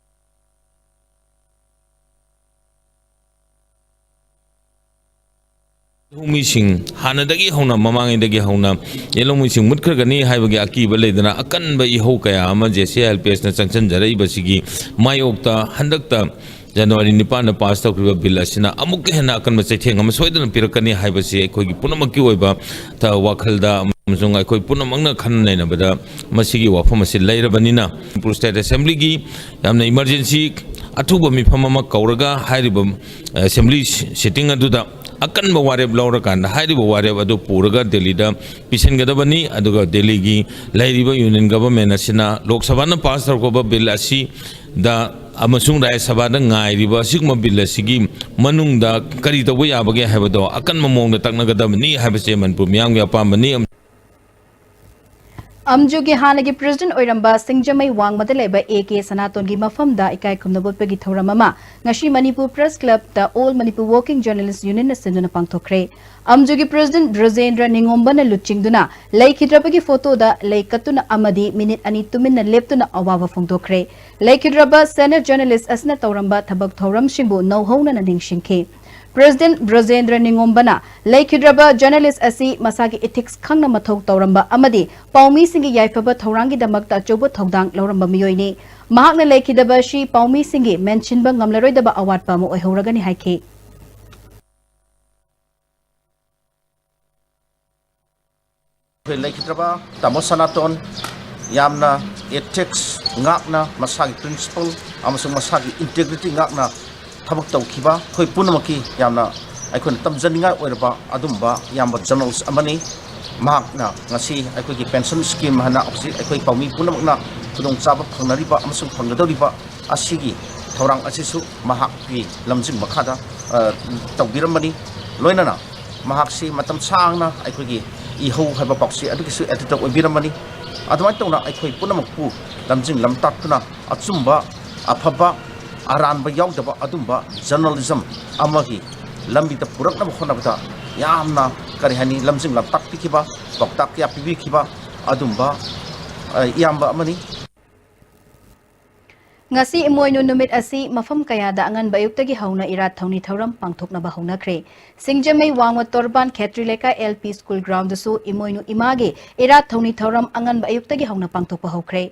ꯂꯧꯃꯤꯁꯤꯡ ꯍꯥꯟꯅꯗꯒꯤ ꯍꯧꯅ, ꯃꯃꯥꯡꯉꯩꯗꯒꯤ ꯍꯧꯅ ꯂꯧꯃꯤꯁꯤꯡ ꯃꯨꯠꯈ꯭ꯔꯒꯅꯤ ꯍꯥꯏꯕꯒꯤ ꯑꯀꯤꯕ ꯂꯩꯗꯅ, ꯑꯀꯟꯕ ꯏꯍꯧ ꯀꯌꯥ ꯑꯃ J A C I L P ꯑꯦꯁꯅ ꯆꯪꯁꯤꯟꯖꯔꯛꯏꯕꯁꯤꯒꯤ ꯃꯥꯌꯣꯛꯇ ꯍꯟꯗꯛꯇ ꯖꯅꯋꯥꯔꯤ ꯅꯤꯄꯥꯟꯗ ꯄꯥꯁ ꯇꯧꯈꯤꯕ ꯕꯤꯜ ꯑꯁꯤꯅ ꯑꯃꯨꯛꯀ ꯍꯦꯟꯅ ꯑꯀꯟꯕ ꯆꯩꯊꯦꯡ ꯑꯃ ꯁꯣꯏꯗꯅ ꯄꯤꯔꯛꯀꯅꯤ ꯍꯥꯏꯕꯁꯤ ꯑꯩꯈꯣꯏꯒꯤ ꯄꯨꯝꯅꯃꯛꯀꯤ ꯑꯣꯏꯕ ꯊ-, ꯋꯥꯈꯜꯗ ꯑꯃꯁꯨꯡ ꯑꯩꯈꯣꯏ ꯄꯨꯝꯅꯃꯛꯅ ꯈꯟꯅ ꯅꯩꯅꯕꯗ ꯃꯁꯤꯒꯤ ꯋꯥꯐꯝ ꯑꯁꯤ ꯂꯩꯔꯕꯅꯤꯅ, ꯃꯅꯤꯄꯨꯔ ꯁ꯭ꯇꯦꯠ ꯑꯦꯁꯦꯝꯕ꯭ꯂꯤꯒꯤ ꯌꯥꯝꯅ ꯏꯃꯥꯔꯖꯦꯟꯁꯤ ꯑꯊꯨꯕ ꯃꯤꯐꯝ ꯑꯃ ꯀꯧꯔꯒ ꯍꯥꯏꯔꯤꯕ ꯑꯦꯁꯦꯝꯕ꯭ꯂꯤ ꯁꯤꯇꯤꯡ ꯑꯗꯨꯗ ꯑꯀꯟꯕ ꯋꯥꯔꯦꯞ ꯂꯧꯔꯀꯥꯟꯗ ꯍꯥꯏꯔꯤꯕ ꯋꯥꯔꯦꯞ ꯑꯗꯨ ꯄꯨꯔꯒ ꯗꯦꯜꯂꯤꯗ ꯄꯤꯁꯤꯟꯒꯗꯕꯅꯤ꯫ ꯑꯗꯨꯒ ꯗꯦꯜꯂꯤꯒꯤ ꯂꯩꯔꯤꯕ ꯌꯨꯅꯤꯌꯟ ꯒꯚꯔꯟꯃꯦꯟ ꯑꯁꯤꯅ ꯂꯣꯛ ꯁꯚꯥꯅ ꯄꯥꯁ ꯇꯧꯔꯛꯄ ꯕꯤꯜ ꯑꯁꯤꯗ ꯑꯃꯁꯨꯡ ꯔꯥꯖ꯭ꯌ ꯁꯚꯥꯗ ꯉꯥꯏꯔꯤꯕ ꯑꯁꯤꯒꯨꯝꯕ ꯕꯤꯜ ꯑꯁꯤꯒꯤ ꯃꯅꯨꯡꯗ ꯀꯔꯤ ꯇꯧꯕ ꯌꯥꯕꯒꯦ ꯍꯥꯏꯕꯗꯣ ꯑꯀꯟꯕ ꯃꯑꯣꯡꯗ ꯇꯛꯅꯒꯗꯕꯅꯤ ꯍꯥꯏꯕꯁꯦ ꯃꯅꯤꯄꯨꯔ ꯃꯤꯌꯥꯝꯒꯤ ꯑꯄꯥꯝꯕꯅꯤ꯫ ꯑꯝꯖꯨꯒꯤ ꯍꯥꯟꯅꯒꯤ ꯄ꯭ꯔꯦꯁꯤꯗꯦꯟꯠ ꯑꯣꯏꯔꯝꯕ ꯁꯤꯡꯖꯃꯩ ꯋꯥꯡꯃꯗ ꯂꯩꯕ ꯑꯦ ꯀꯦ ꯁꯅꯥꯇꯣꯟꯒꯤ ꯃꯐꯝꯗ ꯏꯀꯥꯏ ꯈꯨꯝꯅꯕ ꯎꯠꯄꯒꯤ ꯊꯧꯔꯝ ꯑꯃ ꯉꯁꯤ ꯃꯅꯤꯄꯨꯔ ꯄ꯭ꯔꯦꯁ ꯀ꯭ꯂꯕꯇ ꯑꯣꯜ ꯃꯅꯤꯄꯨꯔ ꯋꯥꯔꯀꯤꯡ ꯖꯔꯅꯦꯂꯤꯁ ꯌꯨꯅꯤꯌꯟꯅ ꯁꯤꯟꯗꯨꯅ ꯄꯥꯡꯊꯣꯛꯈ꯭ꯔꯦ꯫ ꯑꯝꯖꯨꯒꯤ ꯄ꯭ꯔꯦꯁꯤꯗꯦꯟꯠ ꯕ꯭ꯔꯖꯦꯟꯗ꯭ꯔ ꯅꯤꯉꯣꯝꯕꯅ ꯂꯨꯆꯤꯡꯗꯨꯅ ꯂꯩꯈꯤꯗ꯭ꯔꯕꯒꯤ ꯐꯣꯇꯣꯗ ꯂꯩ ꯀꯠꯇꯨꯅ ꯑꯃꯗꯤ ꯃꯤꯅꯤꯠ ꯑꯅꯤ ꯇꯨꯃꯤꯟꯅ ꯂꯦꯞꯇꯨꯅ ꯑꯋꯥꯕ ꯐꯣꯡꯗꯣꯛꯈ꯭ꯔꯦ꯫ ꯂꯩꯈꯤꯗ꯭ꯔꯕ ꯁꯦꯅꯤꯌꯔ ꯖꯔꯅꯦꯂꯤꯁ ꯑꯁꯤꯅ ꯇꯧꯔꯝꯕ ꯊꯕꯛ ꯊꯧꯔꯝꯁꯤꯡꯕꯨ ꯅꯧꯍꯧꯅꯅ ꯅꯤꯡꯁꯤꯡꯈꯤ꯫ ꯄ꯭ꯔꯦꯁꯤꯗꯦꯟꯠ ꯕ꯭ꯔꯖꯦꯟꯗ꯭ꯔ ꯅꯤꯉꯣꯝꯕꯅ ꯂꯩꯈꯤꯗ꯭ꯔꯕ ꯖꯔꯅꯦꯂꯤꯁ ꯑꯁꯤ ꯃꯁꯥꯒꯤ ꯏꯊꯤꯛꯁ ꯈꯪꯅ ꯃꯊꯧ ꯇꯧꯔꯝꯕ ꯑꯃꯗꯤ ꯄꯥꯎꯃꯤꯁꯤꯡꯒꯤ ꯌꯥꯏꯐꯕ ꯊꯧꯔꯥꯡꯒꯤꯗꯃꯛꯇ ꯑꯆꯧꯕ ꯊꯧꯗꯥꯡ ꯂꯧꯔꯝꯕ ꯃꯤꯑꯣꯏꯅꯤ꯫ ꯃꯍꯥꯛꯅ ꯂꯩꯈꯤꯗꯕ ꯑꯁꯤ ꯄꯥꯎꯃꯤꯁꯤꯡꯒꯤ ꯃꯦꯟꯁꯤꯟꯕ ꯉꯝꯂꯔꯣꯏꯗꯕ ꯑꯋꯥꯠꯄ ꯑꯃ ꯑꯣꯏꯍꯧꯔꯒꯅꯤ ꯍꯥꯏꯈꯤ꯫ ꯑꯩꯈꯣꯏ ꯂꯩꯈꯤꯗ꯭ꯔꯕ ꯇꯥꯃꯣ ꯁꯅꯥꯇꯣꯟ ꯌꯥꯝꯅ ꯏꯊꯤꯛꯁ ꯉꯥꯛꯅ, ꯃꯁꯥꯒꯤ ꯄ꯭ꯔꯤꯟꯁꯤꯄꯜ ꯑꯃꯁꯨꯡ ꯃꯁꯥꯒꯤ ꯏꯟꯇꯦꯒ꯭ꯔꯤꯇꯤ ꯉꯥꯛꯅ ꯊꯕꯛ ꯇꯧꯈꯤꯕ ꯑꯩꯈꯣꯏ ꯄꯨꯝꯅꯃꯛꯀꯤ ꯌꯥꯝꯅ ꯑꯩꯈꯣꯏꯅ ꯇꯝꯖꯅꯤꯡꯉꯥꯏ ꯑꯣꯏꯔꯕ ꯑꯗꯨꯝꯕ ꯏꯌꯥꯝꯕ ꯖꯔꯅꯦꯂꯤꯁ ꯑꯃꯅꯤ꯫ ꯃꯍꯥꯛꯅ ꯉꯁꯤ ꯑꯩꯈꯣꯏꯒꯤ ꯄꯦꯟꯁꯟ ꯁ꯭ꯀꯤꯝ ꯍꯥꯏꯅ ꯍꯧꯖꯤꯛ ꯑꯩꯈꯣꯏ ꯄꯥꯎꯃꯤ ꯄꯨꯝꯅꯃꯛꯅ ꯈꯨꯗꯣꯡꯆꯥꯕ ꯐꯪꯅꯔꯤꯕ ꯑꯃꯁꯨꯡ ꯐꯪꯒꯗꯧꯔꯤꯕ ꯑꯁꯤꯒꯤ ꯊꯧꯔꯥꯡ ꯑꯁꯤꯁꯨ ꯃꯍꯥꯛꯀꯤ ꯂꯝꯖꯤꯡ ꯃꯈꯥꯗ, ꯑ, ꯇꯧꯕꯤꯔꯝꯕꯅꯤ꯫ ꯂꯣꯏꯅꯅ ꯃꯍꯥꯛꯁꯤ ꯃꯇꯝ ꯁꯥꯡꯅ ꯑꯩꯈꯣꯏꯒꯤ ꯏꯍꯧ ꯍꯥꯏꯕ ꯄꯥꯎꯆꯦ ꯑꯗꯨꯒꯤꯁꯨ editor ꯑꯣꯏꯕꯤꯔꯝꯕꯅꯤ꯫ ꯑꯗꯨꯃꯥꯏꯅ ꯇꯧꯅ ꯑꯩꯈꯣꯏ ꯄꯨꯝꯅꯃꯛꯄꯨ ꯂꯝꯖꯤꯡ ꯂꯝꯇꯥꯛꯇꯨꯅ ꯑꯆꯨꯝꯕ, ꯑꯐꯕ, ꯑꯔꯥꯟꯕ ꯌꯥꯎꯗꯕ ꯑꯗꯨꯝꯕ journalism ꯑꯃꯒꯤ ꯂꯝꯕꯤꯗ ꯄꯨꯔꯛꯅꯕ ꯍꯣꯠꯅꯕꯗ ꯌꯥꯝꯅ, ꯀꯔꯤ ꯍꯥꯏꯅꯤ, ꯂꯝꯖꯤꯡ ꯂꯝꯇꯥꯛꯄꯤꯈꯤꯕ, ꯄꯥꯎꯇꯥꯛ ꯀꯌꯥ ꯄꯤꯕꯤꯈꯤꯕ ꯑꯗꯨꯝꯕ, ꯑ, ꯏꯌꯥꯝꯕ ꯑꯃꯅꯤ꯫ ꯉꯁꯤ ꯏꯃꯣꯏꯅꯨ ꯅꯨꯃꯤꯠ ꯑꯁꯤ ꯃꯐꯝ ꯀꯌꯥꯗ ꯑꯉꯟꯕ ꯑꯌꯨꯛꯇꯒꯤ ꯍꯧꯅ ꯏꯔꯥꯠ ꯊꯧꯅꯤ ꯊꯧꯔꯝ ꯄꯥꯡꯊꯣꯛꯅꯕ ꯍꯧꯅꯈ꯭ꯔꯦ꯫ ꯁꯤꯡꯖꯃꯩ ꯋꯥꯡꯃ ꯇꯣꯔꯕꯥꯟ ꯈꯦꯇ꯭ꯔꯤ ꯂꯩꯀꯥꯏ L P school ground ꯗꯁꯨ ꯏꯃꯣꯏꯅꯨ ꯏꯃꯥꯒꯤ ꯏꯔꯥꯠ ꯊꯧꯅꯤ ꯊꯧꯔꯝ ꯑꯉꯟꯕ ꯑꯌꯨꯛꯇꯒꯤ ꯍꯧꯅ ꯄꯥꯡꯊꯣꯛꯄ ꯍꯧꯈ꯭ꯔꯦ꯫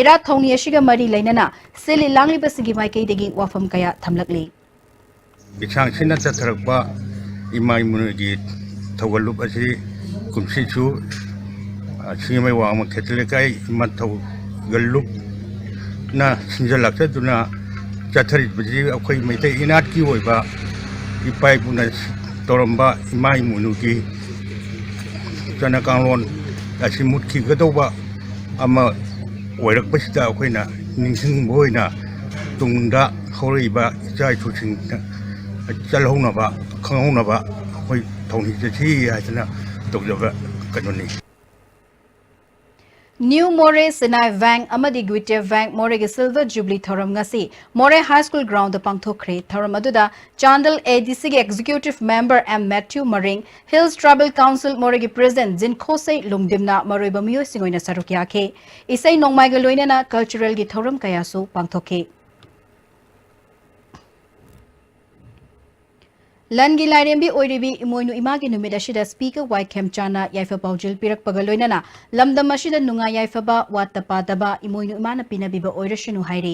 ꯏꯔꯥꯠ ꯊꯧꯅꯤ ꯑꯁꯤꯒ ꯃꯔꯤ ꯂꯩꯅꯅ ꯁꯤꯜꯂꯤ ꯂꯥꯡꯂꯤꯕꯁꯤꯡꯒꯤ ꯃꯥꯏꯀꯩꯗꯒꯤ ꯋꯥꯐꯝ ꯀꯌꯥ ꯊꯝꯂꯛꯂꯤ꯫ ꯕꯤꯁꯥꯡꯁꯤꯅ ꯆꯠꯊꯔꯛꯄ ꯏꯃꯥ ꯏꯃꯣꯏꯅꯨꯒꯤ ꯊꯧꯒꯜꯂꯨꯞ ꯑꯁꯤ ꯀꯨꯝꯁꯤꯁꯨ, ꯑ, ꯁꯤꯡꯖꯃꯩ ꯋꯥꯡꯃ ꯈꯦꯇ꯭ꯔꯤ ꯂꯩꯀꯥꯏ ꯏꯃꯥ ꯊꯧꯒꯜꯂꯨꯞꯅ ꯁꯤꯟꯖ ꯂꯥꯛꯆꯗꯨꯅ ꯆꯠꯊꯔꯤꯕꯁꯤ ꯑꯩꯈꯣꯏ ꯃꯩꯇꯩ ꯏꯅꯥꯠꯀꯤ ꯑꯣꯏꯕ ꯏꯄꯥ ꯏꯄꯨꯅ ꯇꯧꯔꯝꯕ ꯏꯃꯥ ꯏꯃꯣꯏꯅꯨꯒꯤ ꯆꯠꯅ ꯀꯥꯡꯂꯣꯟ ꯑꯁꯤ ꯃꯨꯠꯈꯤꯒꯗꯧꯕ ꯑꯃ ꯑꯣꯏꯔꯛꯄꯁꯤꯗ ꯑꯩꯈꯣꯏꯅ ꯅꯤꯡꯁꯤꯡꯕ ꯑꯣꯏꯅ ꯇꯨꯡꯗ ꯍꯧꯔꯛꯏꯕ ꯏꯆꯥ ꯏꯁꯨꯁꯤꯡꯗ ꯆꯠꯍꯧꯅꯕ, ꯈꯪꯍꯧꯅꯕ ꯑꯩꯈꯣꯏ ꯊꯧꯅꯤ ꯆꯠꯁꯤ ꯍꯥꯏꯗꯅ ꯇꯧꯖꯕ ꯀꯩꯅꯣꯅꯤ꯫ New Moreh Sinai Vang ꯑꯃꯗꯤ Guite Vang Moreh ꯒꯤ Silver Jubilee ꯊꯧꯔꯝ ꯉꯁꯤ Moreh High School ground ꯗ ꯄꯥꯡꯊꯣꯛꯈ꯭ꯔꯦ꯫ ꯊꯧꯔꯝ ꯑꯗꯨꯗ Chandel A D C ꯒꯤ Executive Member M Matthew Maring, Hills Tribal Council Moreh ꯒꯤ President ꯖꯤꯟꯈꯣꯁꯩ ꯂꯨꯡꯗꯤꯝꯅ ꯃꯔꯨꯑꯣꯏꯕ ꯃꯤꯑꯣꯏꯁꯤꯡ ꯑꯣꯏꯅ ꯁꯔꯨꯛ ꯌꯥꯈꯤ꯫ ꯏꯁꯩ ꯅꯣꯡꯃꯥꯏꯒ ꯂꯣꯏꯅꯅ cultural ꯒꯤ ꯊꯧꯔꯝ ꯀꯌꯥꯁꯨ ꯄꯥꯡꯊꯣꯛꯈꯤ꯫ ꯂꯟꯒꯤ ꯂꯥꯏꯔꯦꯝꯕꯤ ꯑꯣꯏꯔꯤꯕꯤ ꯏꯃꯣꯏꯅꯨ ꯏꯃꯥꯒꯤ ꯅꯨꯃꯤꯠ ꯑꯁꯤꯗ Speaker ꯋꯥꯏ ꯈꯦꯝꯆꯥꯟꯅ ꯌꯥꯏꯐ ꯄꯥꯎꯖꯦꯜ ꯄꯤꯔꯛꯄꯒ ꯂꯣꯏꯅꯅ ꯂꯝꯗꯝ ꯑꯁꯤꯗ ꯅꯨꯡꯉꯥꯏ ꯌꯥꯏꯐꯕ, ꯋꯥꯠꯇ ꯄꯥꯗꯕ ꯏꯃꯣꯏꯅꯨ ꯏꯃꯥꯅ ꯄꯤꯅꯕꯤꯕ ꯑꯣꯏꯔꯁꯅꯨ ꯍꯥꯏꯔꯤ꯫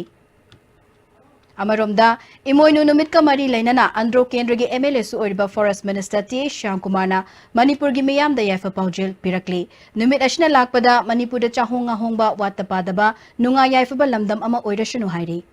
ꯑꯃꯔꯣꯝꯗ, ꯏꯃꯣꯏꯅꯨ ꯅꯨꯃꯤꯠꯀ ꯃꯔꯤ ꯂꯩꯅꯅ ꯑꯟꯗ꯭ꯔꯣ ꯀꯦꯟꯗ꯭ꯔꯒꯤ M L A ꯁꯨ ꯑꯣꯏꯔꯤꯕ Forest Minister ꯇꯤ ꯑꯦꯁ ꯁ꯭ꯌꯥꯝꯀꯨꯃꯥꯔꯅ ꯃꯅꯤꯄꯨꯔꯒꯤ ꯃꯤꯌꯥꯝꯗ ꯌꯥꯏꯐ ꯄꯥꯎꯖꯦꯜ ꯄꯤꯔꯛꯂꯤ꯫ ꯅꯨꯃꯤꯠ ꯑꯁꯤꯅ ꯂꯥꯛꯄꯗ ꯃꯅꯤꯄꯨꯔꯗ ꯆꯥꯍꯣꯡ ꯉꯥꯍꯣꯡꯕ, ꯋꯥꯠꯇ ꯄꯥꯗꯕ, ꯅꯨꯡꯉꯥꯏ ꯌꯥꯏꯐꯕ ꯂꯝꯗꯝ ꯑꯃ ꯑꯣꯏꯔꯁꯅꯨ ꯍꯥꯏꯔꯤ꯫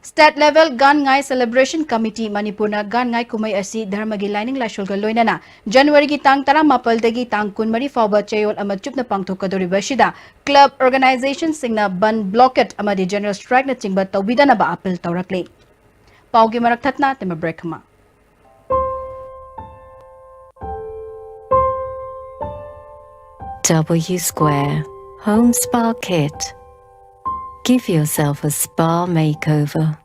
State Level ꯒꯥꯟ ꯉꯥꯏ Celebration Committee ꯃꯅꯤꯄꯨꯔꯅ ꯒꯥꯟ ꯉꯥꯏ ꯀꯨꯝꯍꯩ ꯑꯁꯤ ꯙꯔꯃꯒꯤ ꯂꯥꯏꯅꯤꯡ ꯂꯥꯏꯁꯣꯜꯒ ꯂꯣꯏꯅꯅ ꯖꯅꯋꯥꯔꯤꯒꯤ ꯇꯥꯡ ꯇꯔꯥꯃꯥꯄꯜꯗꯒꯤ ꯇꯥꯡ ꯀꯨꯟꯃꯔꯤ ꯐꯥꯎꯕ ꯆꯌꯣꯜ ꯑꯃ ꯆꯨꯞꯅ ꯄꯥꯡꯊꯣꯛꯀꯗꯧꯔꯤꯕ ꯑꯁꯤꯗ club organization ꯁꯤꯡꯅ ꯕꯟ, blockade ꯑꯃꯗꯤ general strike ꯅꯆꯤꯡꯕ ꯇꯧꯕꯤꯗꯅꯕ appeal ꯇꯧꯔꯛꯂꯤ꯫ ꯄꯥꯎꯒꯤ ꯃꯔꯛ ꯊꯠꯅ ꯇꯦꯝꯕ break ꯑꯃ꯫ W Square Home Spa Kit. Give yourself a spa makeover,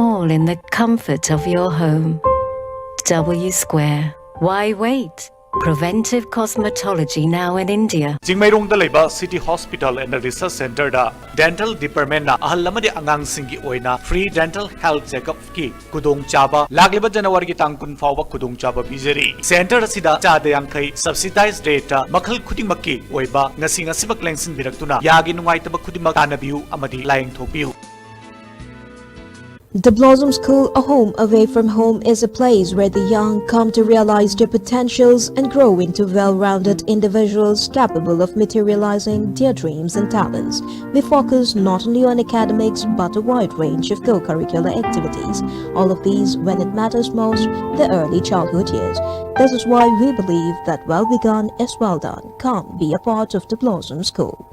all in the comfort of your home. W Square. Why wait? Preventive cosmetology now in India. ꯆꯤꯡꯃꯩꯔꯣꯡꯗ ꯂꯩꯕ City Hospital and Research Center the dental department ꯅ ꯑꯍꯜ ꯑꯃꯗꯤ ꯑꯉꯥꯡꯁꯤꯡꯒꯤ ꯑꯣꯏꯅ free dental health checkup ꯀꯤ ꯈꯨꯗꯣꯡꯆꯥꯕ ꯂꯥꯛꯂꯤꯕ ꯖꯅꯋꯥꯔꯤꯒꯤ ꯇꯥꯡ ꯀꯨꯟ ꯐꯥꯎꯕ ꯈꯨꯗꯣꯡꯆꯥꯕ ꯄꯤꯖꯔꯤ꯫ Center ꯑꯁꯤꯗ ꯆꯥꯗ ꯌꯥꯡꯈꯩ subsidized rate ꯇ ꯃꯈꯜ ꯈꯨꯗꯤꯡꯃꯛꯀꯤ ꯑꯣꯏꯕ ꯉꯁꯤ ꯉꯁꯤꯃꯛ ꯂꯦꯡꯁꯤꯟꯕꯤꯔꯛꯇꯨꯅ ꯌꯥꯒꯤ ꯅꯨꯡꯉꯥꯏꯇꯕ ꯈꯨꯗꯤꯡꯃꯛ ꯇꯥꯟꯅꯕꯤꯌꯨ ꯑꯃꯗꯤ ꯂꯥꯌꯦꯡꯊꯣꯛꯄꯤꯌꯨ꯫ The Blossom School, a home away from home, is a place where the young come to realize their potentials and grow into well-rounded individuals capable of materializing their dreams and talents. We focus not only on academics but a wide range of co-curricular activities. All of these, when it matters most, the early childhood years. This is why we believe that well begun is well done. Come be a part of the Blossom School.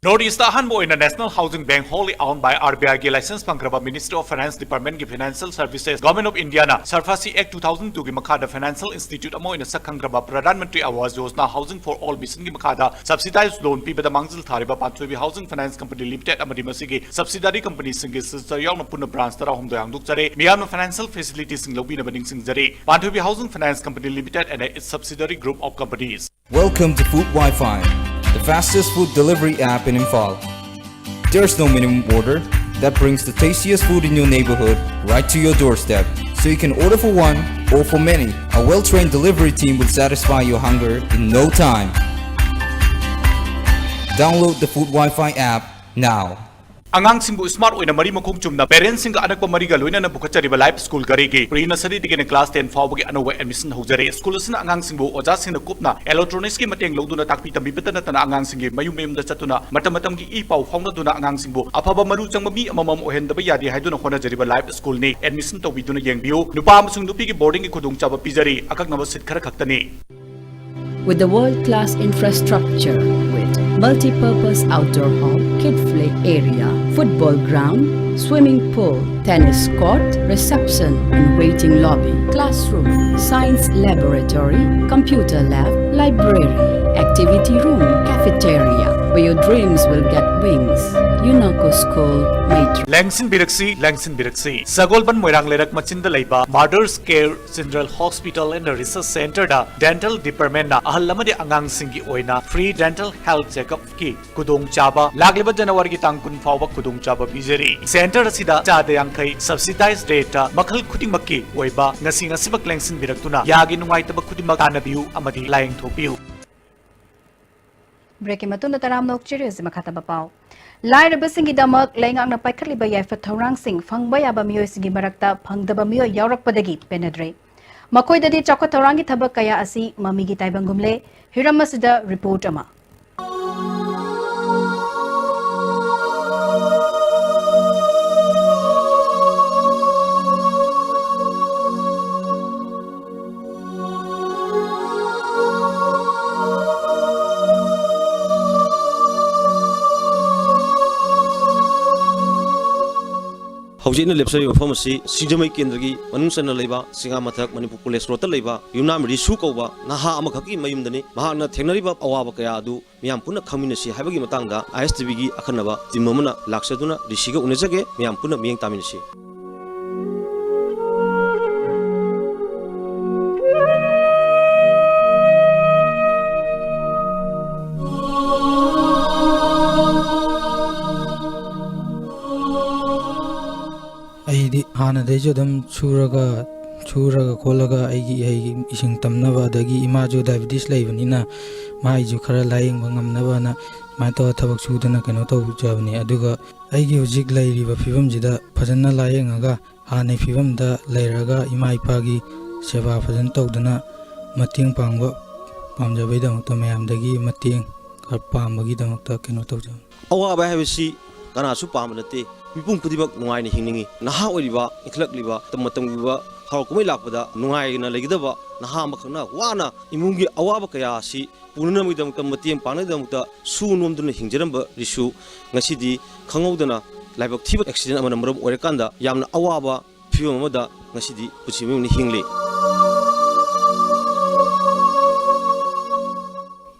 North East ꯑꯍꯥꯟꯕ ꯑꯣꯏꯅ National Housing Bank, wholly owned by RBI ꯒꯤ license ꯐꯪꯈ꯭ꯔꯕ Ministry of Finance Department ꯒꯤ Financial Services, Government of India ꯅ SARFAESI Act two thousand two ꯒꯤ ꯃꯈꯥꯗ financial institute ꯑꯃ ꯑꯣꯏꯅ ꯁꯛꯈꯪꯈ꯭ꯔꯕ Pradhan Mantri Awas Yojana Housing for All Mission ꯒꯤ ꯃꯈꯥꯗ subsidized loan ꯄꯤꯕꯗ ꯃꯥꯡꯖꯤꯜ ꯊꯥꯔꯤꯕ ꯄꯥꯟꯊꯣꯏꯕꯤ Housing Finance Company Limited ꯑꯃꯗꯤ ꯃꯁꯤꯒꯤ subsidiary company ꯁꯤꯡꯒꯤ signature ꯌꯥꯎꯅ ꯄꯨꯟꯅ branch ꯇꯔꯥꯍꯨꯝꯗꯣꯏ ꯍꯥꯡꯗꯣꯛꯆꯔꯦ꯫ ꯃꯤꯌꯥꯝꯅ financial facility ꯁꯤꯡ ꯂꯧꯕꯤꯅꯕ ꯅꯤꯡꯁꯤꯡꯖꯔꯤ꯫ ꯄꯥꯟꯊꯣꯏꯕꯤ Housing Finance Company Limited and its subsidiary group of companies. Welcome to Food Wi-Fi, the fastest food delivery app in Imphal. There's no minimum order that brings the tastiest food in your neighborhood right to your doorstep. So you can order for one or for many. A well-trained delivery team will satisfy your hunger in no time. Download the Food Wi-Fi app now. ꯑꯉꯥꯡꯁꯤꯡꯕꯨ smart ꯑꯣꯏꯅ ꯃꯔꯤ ꯃꯈꯣꯡ ꯆꯨꯝꯅ parents ꯁꯤꯡꯒ ꯑꯅꯛꯄ ꯃꯔꯤꯒ ꯂꯣꯏꯅꯅ ꯄꯨꯈꯠꯆꯔꯤꯕ Life School ꯘꯔꯤꯒꯤ pre nursery ꯗꯒꯤꯅ class ten ꯐꯥꯎꯕꯒꯤ ꯑꯅꯧꯕ admission ꯍꯧꯖꯔꯦ꯫ School ꯑꯁꯤꯅ ꯑꯉꯥꯡꯁꯤꯡꯕꯨ ꯑꯣꯖꯥꯁꯤꯡꯅ ꯀꯨꯞꯅ electronics ꯀꯤ ꯃꯇꯦꯡ ꯂꯧꯗꯨꯅ ꯇꯥꯛꯄꯤ ꯇꯝꯕꯤꯕꯇ ꯅꯠꯇꯅ ꯑꯉꯥꯡꯁꯤꯡꯒꯤ ꯃꯌꯨꯝ ꯃꯌꯨꯝꯗ ꯆꯠꯇꯨꯅ ꯃꯇꯝ ꯃꯇꯝꯒꯤ ꯏ ꯄꯥꯎ ꯐꯥꯎꯅꯗꯨꯅ ꯑꯉꯥꯡꯁꯤꯡꯕꯨ ꯑꯐꯕ ꯃꯔꯨ ꯆꯪꯕ ꯃꯤ ꯑꯃꯃꯝ ꯑꯣꯏꯍꯟꯗꯕ ꯌꯥꯗꯦ ꯍꯥꯏꯗꯨꯅ ꯍꯣꯠꯅꯖꯔꯤꯕ Life School ꯅꯤ꯫ Admission ꯇꯧꯕꯤꯗꯨꯅ ꯌꯦꯡꯕꯤꯌꯨ꯫ ꯅꯨꯄꯥ ꯑꯃꯁꯨꯡ ꯅꯨꯄꯤꯒꯤ boarding ꯒꯤ ꯈꯨꯗꯣꯡꯆꯥꯕ ꯄꯤꯖꯔꯤ꯫ ꯑꯀꯛꯅꯕ seat ꯈꯔ ꯈꯛꯇꯅꯤ꯫ With the world-class infrastructure with multi-purpose outdoor hall, kid play area, football ground, swimming pool, tennis court, reception and waiting lobby, classroom, science laboratory, computer lab, library, activity room, cafeteria, where your dreams will get wings. UNACO School, Maitri. ꯂꯦꯡꯁꯤꯟꯕꯤꯔꯛꯁꯤ, ꯂꯦꯡꯁꯤꯟꯕꯤꯔꯛꯁꯤ꯫ ꯁꯒꯣꯜꯕꯟ ꯃꯣꯏꯔꯥꯡ ꯂꯩꯔꯛ ꯃꯆꯤꯟꯗ ꯂꯩꯕ Mother's Care General Hospital and Research Center the dental department ꯅ ꯑꯍꯜ ꯑꯃꯗꯤ ꯑꯉꯥꯡꯁꯤꯡꯒꯤ ꯑꯣꯏꯅ free dental health checkup ꯀꯤ ꯈꯨꯗꯣꯡꯆꯥꯕ ꯂꯥꯛꯂꯤꯕ January ꯒꯤ ꯇꯥꯡ ꯀꯨꯟ ꯐꯥꯎꯕ ꯈꯨꯗꯣꯡꯆꯥꯕ ꯄꯤꯖꯔꯤ꯫ Center ꯑꯁꯤꯗ ꯆꯥꯗ ꯌꯥꯡꯈꯩ subsidized rate ꯇ ꯃꯈꯜ ꯈꯨꯗꯤꯡꯃꯛꯀꯤ ꯑꯣꯏꯕ ꯉꯁꯤ ꯉꯁꯤꯃꯛ ꯂꯦꯡꯁꯤꯟꯕꯤꯔꯛꯇꯨꯅ ꯌꯥꯒꯤ ꯅꯨꯡꯉꯥꯏꯇꯕ ꯈꯨꯗꯤꯡꯃꯛ ꯇꯥꯟꯅꯕꯤꯌꯨ ꯑꯃꯗꯤ ꯂꯥꯌꯦꯡꯊꯣꯛꯄꯤꯌꯨ꯫ Break ꯀꯤ ꯃꯇꯨꯡꯗ ꯇꯔꯥꯝꯅ ꯑꯣꯛꯆꯔꯤ꯫ ꯍꯧꯖꯤꯛ ꯃꯈꯥ ꯇꯥꯕ ꯄꯥꯎ꯫ ꯂꯥꯏꯔꯕꯁꯤꯡꯒꯤꯗꯃꯛ ꯂꯩꯉꯥꯛꯅ ꯄꯥꯏꯈꯠꯂꯤꯕ ꯌꯥꯏꯐ ꯊꯧꯔꯥꯡꯁꯤꯡ ꯐꯪꯕ ꯌꯥꯕ ꯃꯤꯑꯣꯏꯁꯤꯡꯒꯤ ꯃꯔꯛꯇ ꯐꯪꯗꯕ ꯃꯤꯑꯣꯏ ꯌꯥꯎꯔꯛꯄꯗꯒꯤ ꯄꯦꯟꯅꯗ꯭ꯔꯦ꯫ ꯃꯈꯣꯏꯗꯗꯤ ꯆꯥꯎꯈꯠ ꯊꯧꯔꯥꯡꯒꯤ ꯊꯕꯛ ꯀꯌꯥ ꯑꯁꯤ ꯃꯃꯤꯒꯤ ꯇꯥꯏꯕꯪꯒꯨꯝꯂꯦ꯫ ꯍꯤꯔꯝ ꯑꯁꯤꯗ report ꯑꯃ꯫ ꯍꯧꯖꯤꯛ ꯑꯩꯅ ꯂꯦꯞꯆꯔꯤꯕ ꯃꯐꯝ ꯑꯁꯤ ꯁꯤꯡꯖꯃꯩ ꯀꯦꯟꯗ꯭ꯔꯒꯤ ꯃꯅꯨꯡ ꯆꯟꯅ ꯂꯩꯕ ꯁꯤꯡꯉꯥ ꯃꯊꯛ ꯃꯅꯤꯄꯨꯔ ꯀꯣꯂꯦꯖ ꯔꯣꯗꯇ ꯂꯩꯕ ꯌꯨꯝꯅꯥꯝ ꯔꯤꯁꯨ ꯀꯧꯕ ꯅꯍꯥ ꯑꯃꯈꯛꯀꯤ ꯃꯌꯨꯝꯗꯅꯤ꯫ ꯃꯍꯥꯛꯅ ꯊꯦꯡꯅꯔꯤꯕ ꯑꯋꯥꯕ ꯀꯌꯥ ꯑꯗꯨ ꯃꯤꯌꯥꯝ ꯄꯨꯟꯅ ꯈꯪꯃꯤꯟꯅꯁꯤ ꯍꯥꯏꯕꯒꯤ ꯃꯇꯥꯡꯗ ꯑꯥꯏ ꯑꯦꯁ ꯇꯤ ꯚꯤꯒꯤ ꯑꯈꯟꯅꯕ ꯇꯤꯝ ꯑꯃꯅ ꯂꯥꯛꯆꯗꯨꯅ ꯔꯤꯁꯤꯒ ꯎꯅꯖꯒꯦ꯫ ꯃꯤꯌꯥꯝ ꯄꯨꯟꯅ ꯃꯤꯠꯌꯦꯡ ꯇꯥꯃꯤꯟꯅꯁꯤ꯫ ꯑꯩꯗꯤ ꯍꯥꯟꯅꯗꯩꯁꯨ ꯑꯗꯨꯝ ꯁꯨꯔꯒ, ꯁꯨꯔꯒ ꯈꯣꯠꯂꯒ ꯑꯩꯒꯤ ꯏꯍꯩ ꯏꯁꯤꯡ ꯇꯝꯅꯕ, ꯑꯗꯒꯤ ꯏꯃꯥꯁꯨ ꯗꯥꯏꯕꯤꯇꯤꯁ ꯂꯩꯕꯅꯤꯅ ꯃꯥꯏꯁꯨ ꯈꯔ ꯂꯥꯌꯦꯡꯕ ꯉꯝꯅꯕꯅ ꯁꯨꯃꯥꯏꯅ ꯇꯧꯔ ꯊꯕꯛ ꯁꯨꯗꯅ ꯀꯩꯅꯣ ꯇꯧꯖꯕꯅꯤ꯫ ꯑꯗꯨꯒ ꯑꯩꯒꯤ ꯍꯧꯖꯤꯛ ꯂꯩꯔꯤꯕ ꯐꯤꯕꯝꯁꯤꯗ ꯐꯖꯅ ꯂꯥꯌꯦꯡꯉꯒ ꯍꯥꯟꯅꯩ ꯐꯤꯕꯝꯗ ꯂꯩꯔꯒ ꯏꯃꯥ ꯏꯄꯥꯒꯤ ꯁꯦꯕꯥ ꯐꯖꯅ ꯇꯧꯗꯨꯅ ꯃꯇꯦꯡ ꯄꯥꯡꯕ ꯄꯥꯝꯖꯕꯒꯤꯗꯃꯛꯇ ꯃꯌꯥꯝꯗꯒꯤ ꯃꯇꯦꯡ ꯈꯔ ꯄꯥꯝꯕꯒꯤꯗꯃꯛꯇ ꯀꯩꯅꯣ ꯇꯧꯖꯕꯅꯤ꯫ ꯑꯋꯥꯕ ꯍꯥꯏꯕꯁꯤ ꯀꯅꯥꯁꯨ ꯄꯥꯝꯕ ꯅꯠꯇꯦ꯫ ꯃꯤꯄꯨꯝ ꯈꯨꯗꯤꯡꯃꯛ ꯅꯨꯡꯉꯥꯏꯅ ꯍꯤꯡꯅꯤꯡꯏ꯫ ꯅꯍꯥ ꯑꯣꯏꯔꯤꯕ, ꯏꯟꯈꯠꯂꯛꯂꯤꯕ ꯃꯇꯝ ꯃꯇꯝꯒꯤ ꯑꯣꯏꯕ ꯍꯔꯥꯎ ꯀꯨꯝꯍꯩ ꯂꯥꯛꯄꯗ ꯅꯨꯡꯉꯥꯏꯅ ꯂꯩꯒꯗꯕ ꯅꯍꯥ ꯑꯃꯈꯛꯅ ꯋꯥꯅ ꯏꯃꯨꯡꯒꯤ ꯑꯋꯥꯕ ꯀꯌꯥ ꯑꯁꯤ ꯄꯨꯅꯅꯕꯒꯤꯗꯃꯛꯇ, ꯃꯇꯦꯡ ꯄꯥꯡꯅꯕꯒꯤꯗꯃꯛꯇ ꯁꯨ ꯅꯣꯝꯗꯨꯅ ꯍꯤꯡꯖꯔꯝꯕ ꯔꯤꯁꯨ ꯉꯁꯤꯗꯤ ꯈꯪꯍꯧꯗꯅ ꯂꯥꯏꯕꯛ ꯊꯤꯕ ꯑꯦꯛꯁꯤꯗꯦꯟ ꯑꯃꯅ ꯃꯔꯝ ꯑꯣꯏꯔꯀꯥꯟꯗ ꯌꯥꯝꯅ ꯑꯋꯥꯕ ꯐꯤꯕꯝ ꯑꯃꯗ ꯉꯁꯤꯗꯤ ꯄꯨꯟꯁꯤ ꯃꯍꯤꯡ ꯍꯤꯡꯂꯤ꯫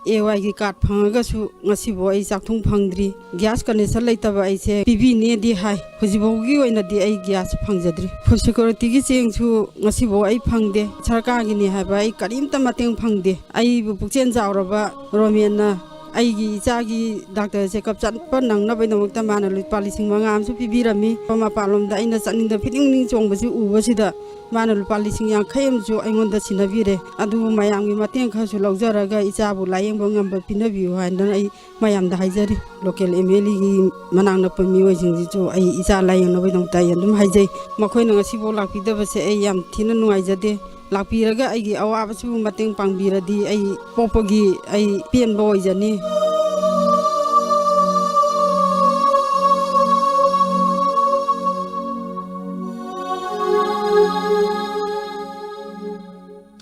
ꯑꯦ ꯋꯥꯏꯒꯤ ꯀꯥꯔꯗ ꯐꯪꯉꯒꯁꯨ ꯉꯁꯤꯐꯥꯎ ꯑꯩ ꯆꯥꯛꯊꯨꯡ ꯐꯪꯗ꯭ꯔꯤ꯫ ꯒ꯭ꯌꯥꯁ ꯀꯅꯦꯛꯁꯟ ꯂꯩꯇꯕ ꯑꯩꯁꯦ ꯄꯤꯕꯤꯅꯦꯗꯤ ꯍꯥꯏ꯫ ꯍꯧꯖꯤꯛꯐꯥꯎꯒꯤ ꯑꯣꯏꯅꯗꯤ ꯑꯩ ꯒ꯭ꯌꯥꯁ ꯐꯪꯖꯗ꯭ꯔꯤ꯫ ꯐꯨꯗ ꯁꯦꯀ꯭ꯌꯨꯔꯤꯇꯤꯒꯤ ꯆꯦꯡꯁꯨ ꯉꯁꯤꯐꯥꯎ ꯑꯩ ꯐꯪꯗꯦ꯫ ꯁꯔꯀꯥꯔꯒꯤꯅꯤ ꯍꯥꯏꯕ ꯑꯩ ꯀꯔꯤꯝꯇ ꯃꯇꯦꯡ ꯐꯪꯗꯦ꯫ ꯑꯩꯕꯨ ꯄꯨꯛꯆꯦꯜ ꯆꯥꯎꯔꯕ ꯔꯣꯃꯦꯟꯅ ꯑꯩꯒꯤ ꯏꯆꯥꯒꯤ ꯗꯥꯛꯇꯔ ꯆꯦꯛꯀꯞ ꯆꯠꯄ ꯅꯪꯅꯕꯒꯤꯗꯃꯛꯇ ꯃꯥꯅ ꯂꯨꯄꯥ ꯂꯤꯁꯤꯡ ꯃꯉꯥ ꯑꯃꯁꯨ ꯄꯤꯕꯤꯔꯝꯃꯤ꯫ ꯃꯄꯥꯟꯂꯣꯝꯗ ꯑꯩꯅ ꯆꯠꯅꯤꯡꯗ ꯐꯤꯅꯤꯡ ꯅꯤꯡ ꯆꯣꯡꯕꯁꯤ ꯎꯕꯁꯤꯗ ꯃꯥꯅ ꯂꯨꯄꯥ ꯂꯤꯁꯤꯡ ꯌꯥꯡꯈꯩ ꯑꯃꯁꯨ ꯑꯩꯉꯣꯟꯗ ꯁꯤꯟꯅꯕꯤꯔꯦ꯫ ꯑꯗꯨꯕꯨ ꯃꯌꯥꯝꯒꯤ ꯃꯇꯦꯡ ꯈꯔꯁꯨ ꯂꯧꯖꯔꯒ ꯏꯆꯥꯕꯨ ꯂꯥꯌꯦꯡꯕ ꯉꯝꯕ ꯄꯤꯅꯕꯤꯌꯨ ꯍꯥꯏꯗꯅ ꯑꯩ ꯃꯌꯥꯝꯗ ꯍꯥꯏꯖꯔꯤ꯫ ꯂꯣꯀꯦꯜ ꯑꯦꯝ ꯑꯦꯜ ꯑꯦꯒꯤ ꯃꯅꯥꯛ ꯅꯛꯄ ꯃꯤꯑꯣꯏꯁꯤꯡꯁꯤꯁꯨ ꯑꯩ ꯏꯆꯥ ꯂꯥꯌꯦꯡꯅꯕꯒꯤꯗꯃꯛꯇ ꯑꯩ ꯑꯗꯨꯝ ꯍꯥꯏꯖꯩ꯫ ꯃꯈꯣꯏꯅ ꯉꯁꯤꯐꯥꯎ ꯂꯥꯛꯄꯤꯗꯕꯁꯦ ꯑꯩ ꯌꯥꯝ ꯊꯤꯅ ꯅꯨꯡꯉꯥꯏꯖꯗꯦ꯫ ꯂꯥꯛꯄꯤꯔꯒ ꯑꯩꯒꯤ ꯑꯋꯥꯕꯁꯤꯕꯨ ꯃꯇꯦꯡ ꯄꯥꯡꯕꯤꯔꯗꯤ ꯑꯩ ꯄꯣꯛꯄꯒꯤ ꯑꯩ ꯄꯦꯟꯕ ꯑꯣꯏꯖꯅꯤ꯫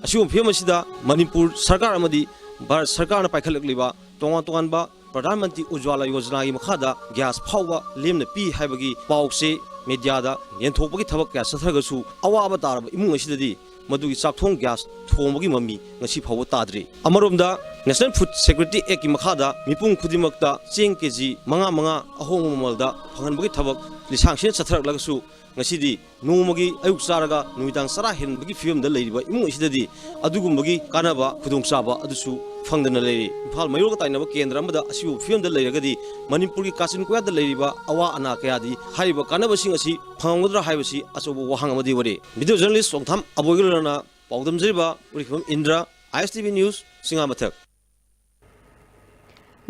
ꯑꯁꯤꯒꯨꯝꯕ ꯐꯤꯕꯝ ꯑꯁꯤꯗ ꯃꯅꯤꯄꯨꯔ ꯁꯔꯀꯥꯔ ꯑꯃꯗꯤ ꯚꯥꯔꯠ ꯁꯔꯀꯥꯔꯅ ꯄꯥꯏꯈꯠꯂꯛꯂꯤꯕ ꯇꯣꯉꯥꯟ ꯇꯣꯉꯥꯟꯕ ꯄ꯭ꯔꯙꯥꯟ ꯃꯟꯇ꯭ꯔꯤ ꯎꯖ꯭ꯋꯥꯂꯥ ꯌꯣꯖꯅꯥꯒꯤ ꯃꯈꯥꯗ ꯒ꯭ꯌꯥꯁ ꯐꯥꯎꯕ ꯂꯦꯝꯅ ꯄꯤ ꯍꯥꯏꯕꯒꯤ ꯄꯥꯎꯁꯦ ꯃꯦꯗꯤꯌꯥꯗ ꯌꯦꯟꯊꯣꯛꯄꯒꯤ ꯊꯕꯛ ꯀꯌꯥ ꯆꯠꯊꯔꯒꯁꯨ, ꯑꯋꯥꯕ ꯇꯥꯔꯕ ꯏꯃꯨꯡ ꯑꯁꯤꯗꯗꯤ ꯃꯗꯨꯒꯤ ꯆꯥꯛꯊꯣꯡ ꯒ꯭ꯌꯥꯁ ꯊꯣꯡꯕꯒꯤ ꯃꯃꯤ ꯉꯁꯤ ꯐꯥꯎꯕ ꯇꯥꯗ꯭ꯔꯤ꯫ ꯑꯃꯔꯣꯝꯗ, National Food Security Actꯀꯤ ꯃꯈꯥꯗ ꯃꯤꯄꯨꯝ ꯈꯨꯗꯤꯡꯃꯛꯇ ꯆꯦꯡ ꯀꯦꯖꯤ ꯃꯉꯥ ꯃꯉꯥ ꯑꯍꯣꯡꯕ ꯃꯃꯜꯗ ꯐꯪꯍꯟꯕꯒꯤ ꯊꯕꯛ ꯂꯤꯁꯥꯡ ꯁꯤꯠꯅ ꯆꯠꯊꯔꯛꯂꯒꯁꯨ, ꯉꯁꯤꯗꯤ ꯅꯣꯡꯃꯒꯤ ꯑꯌꯨꯛ ꯆꯥꯔꯒ ꯅꯨꯃꯤꯗꯥꯡ ꯆꯔꯥ ꯍꯦꯟꯕꯒꯤ ꯐꯤꯕꯝꯗ ꯂꯩꯔꯤꯕ ꯏꯃꯨꯡ ꯑꯁꯤꯗꯗꯤ ꯑꯗꯨꯒꯨꯝꯕꯒꯤ ꯀꯥꯟꯅꯕ ꯈꯨꯗꯣꯡꯆꯥꯕ ꯑꯗꯨꯁꯨ ꯐꯪꯗꯅ ꯂꯩꯔꯤ꯫ ꯏꯝꯐꯥꯜ ꯃꯌꯣꯜꯒ ꯇꯥꯏꯅꯕ ꯀꯦꯟꯗ꯭ꯔ ꯑꯃꯗ ꯑꯁꯤꯒꯨꯝꯕ ꯐꯤꯕꯝꯗ ꯂꯩꯔꯒꯗꯤ, ꯃꯅꯤꯄꯨꯔꯒꯤ ꯀꯥꯆꯤꯟ ꯀꯣꯌꯥꯗ ꯂꯩꯔꯤꯕ ꯑꯋꯥ ꯑꯅꯥ ꯀꯌꯥꯗꯤ ꯍꯥꯏꯔꯤꯕ ꯀꯥꯟꯅꯕꯁꯤꯡ ꯑꯁꯤ ꯐꯪꯉꯝꯒꯗ꯭ꯔꯥ ꯍꯥꯏꯕꯁꯤ ꯑꯆꯧꯕ ꯋꯥꯍꯪ ꯑꯃꯗꯤ ꯑꯣꯏꯔꯦ꯫ ꯚꯤꯗꯤꯑꯣ ꯖꯔꯅꯦꯂꯤꯁ ꯆꯣꯡꯊꯥꯝ ꯑꯕꯣꯏꯒ ꯂꯣꯏꯅꯅ ꯄꯥꯎ ꯗꯝꯖꯔꯤꯕ ꯎꯔꯤꯐꯝ ꯏꯟꯗ꯭ꯔ, ISTV News, ꯆꯤꯡꯉꯥꯃꯊꯛ꯫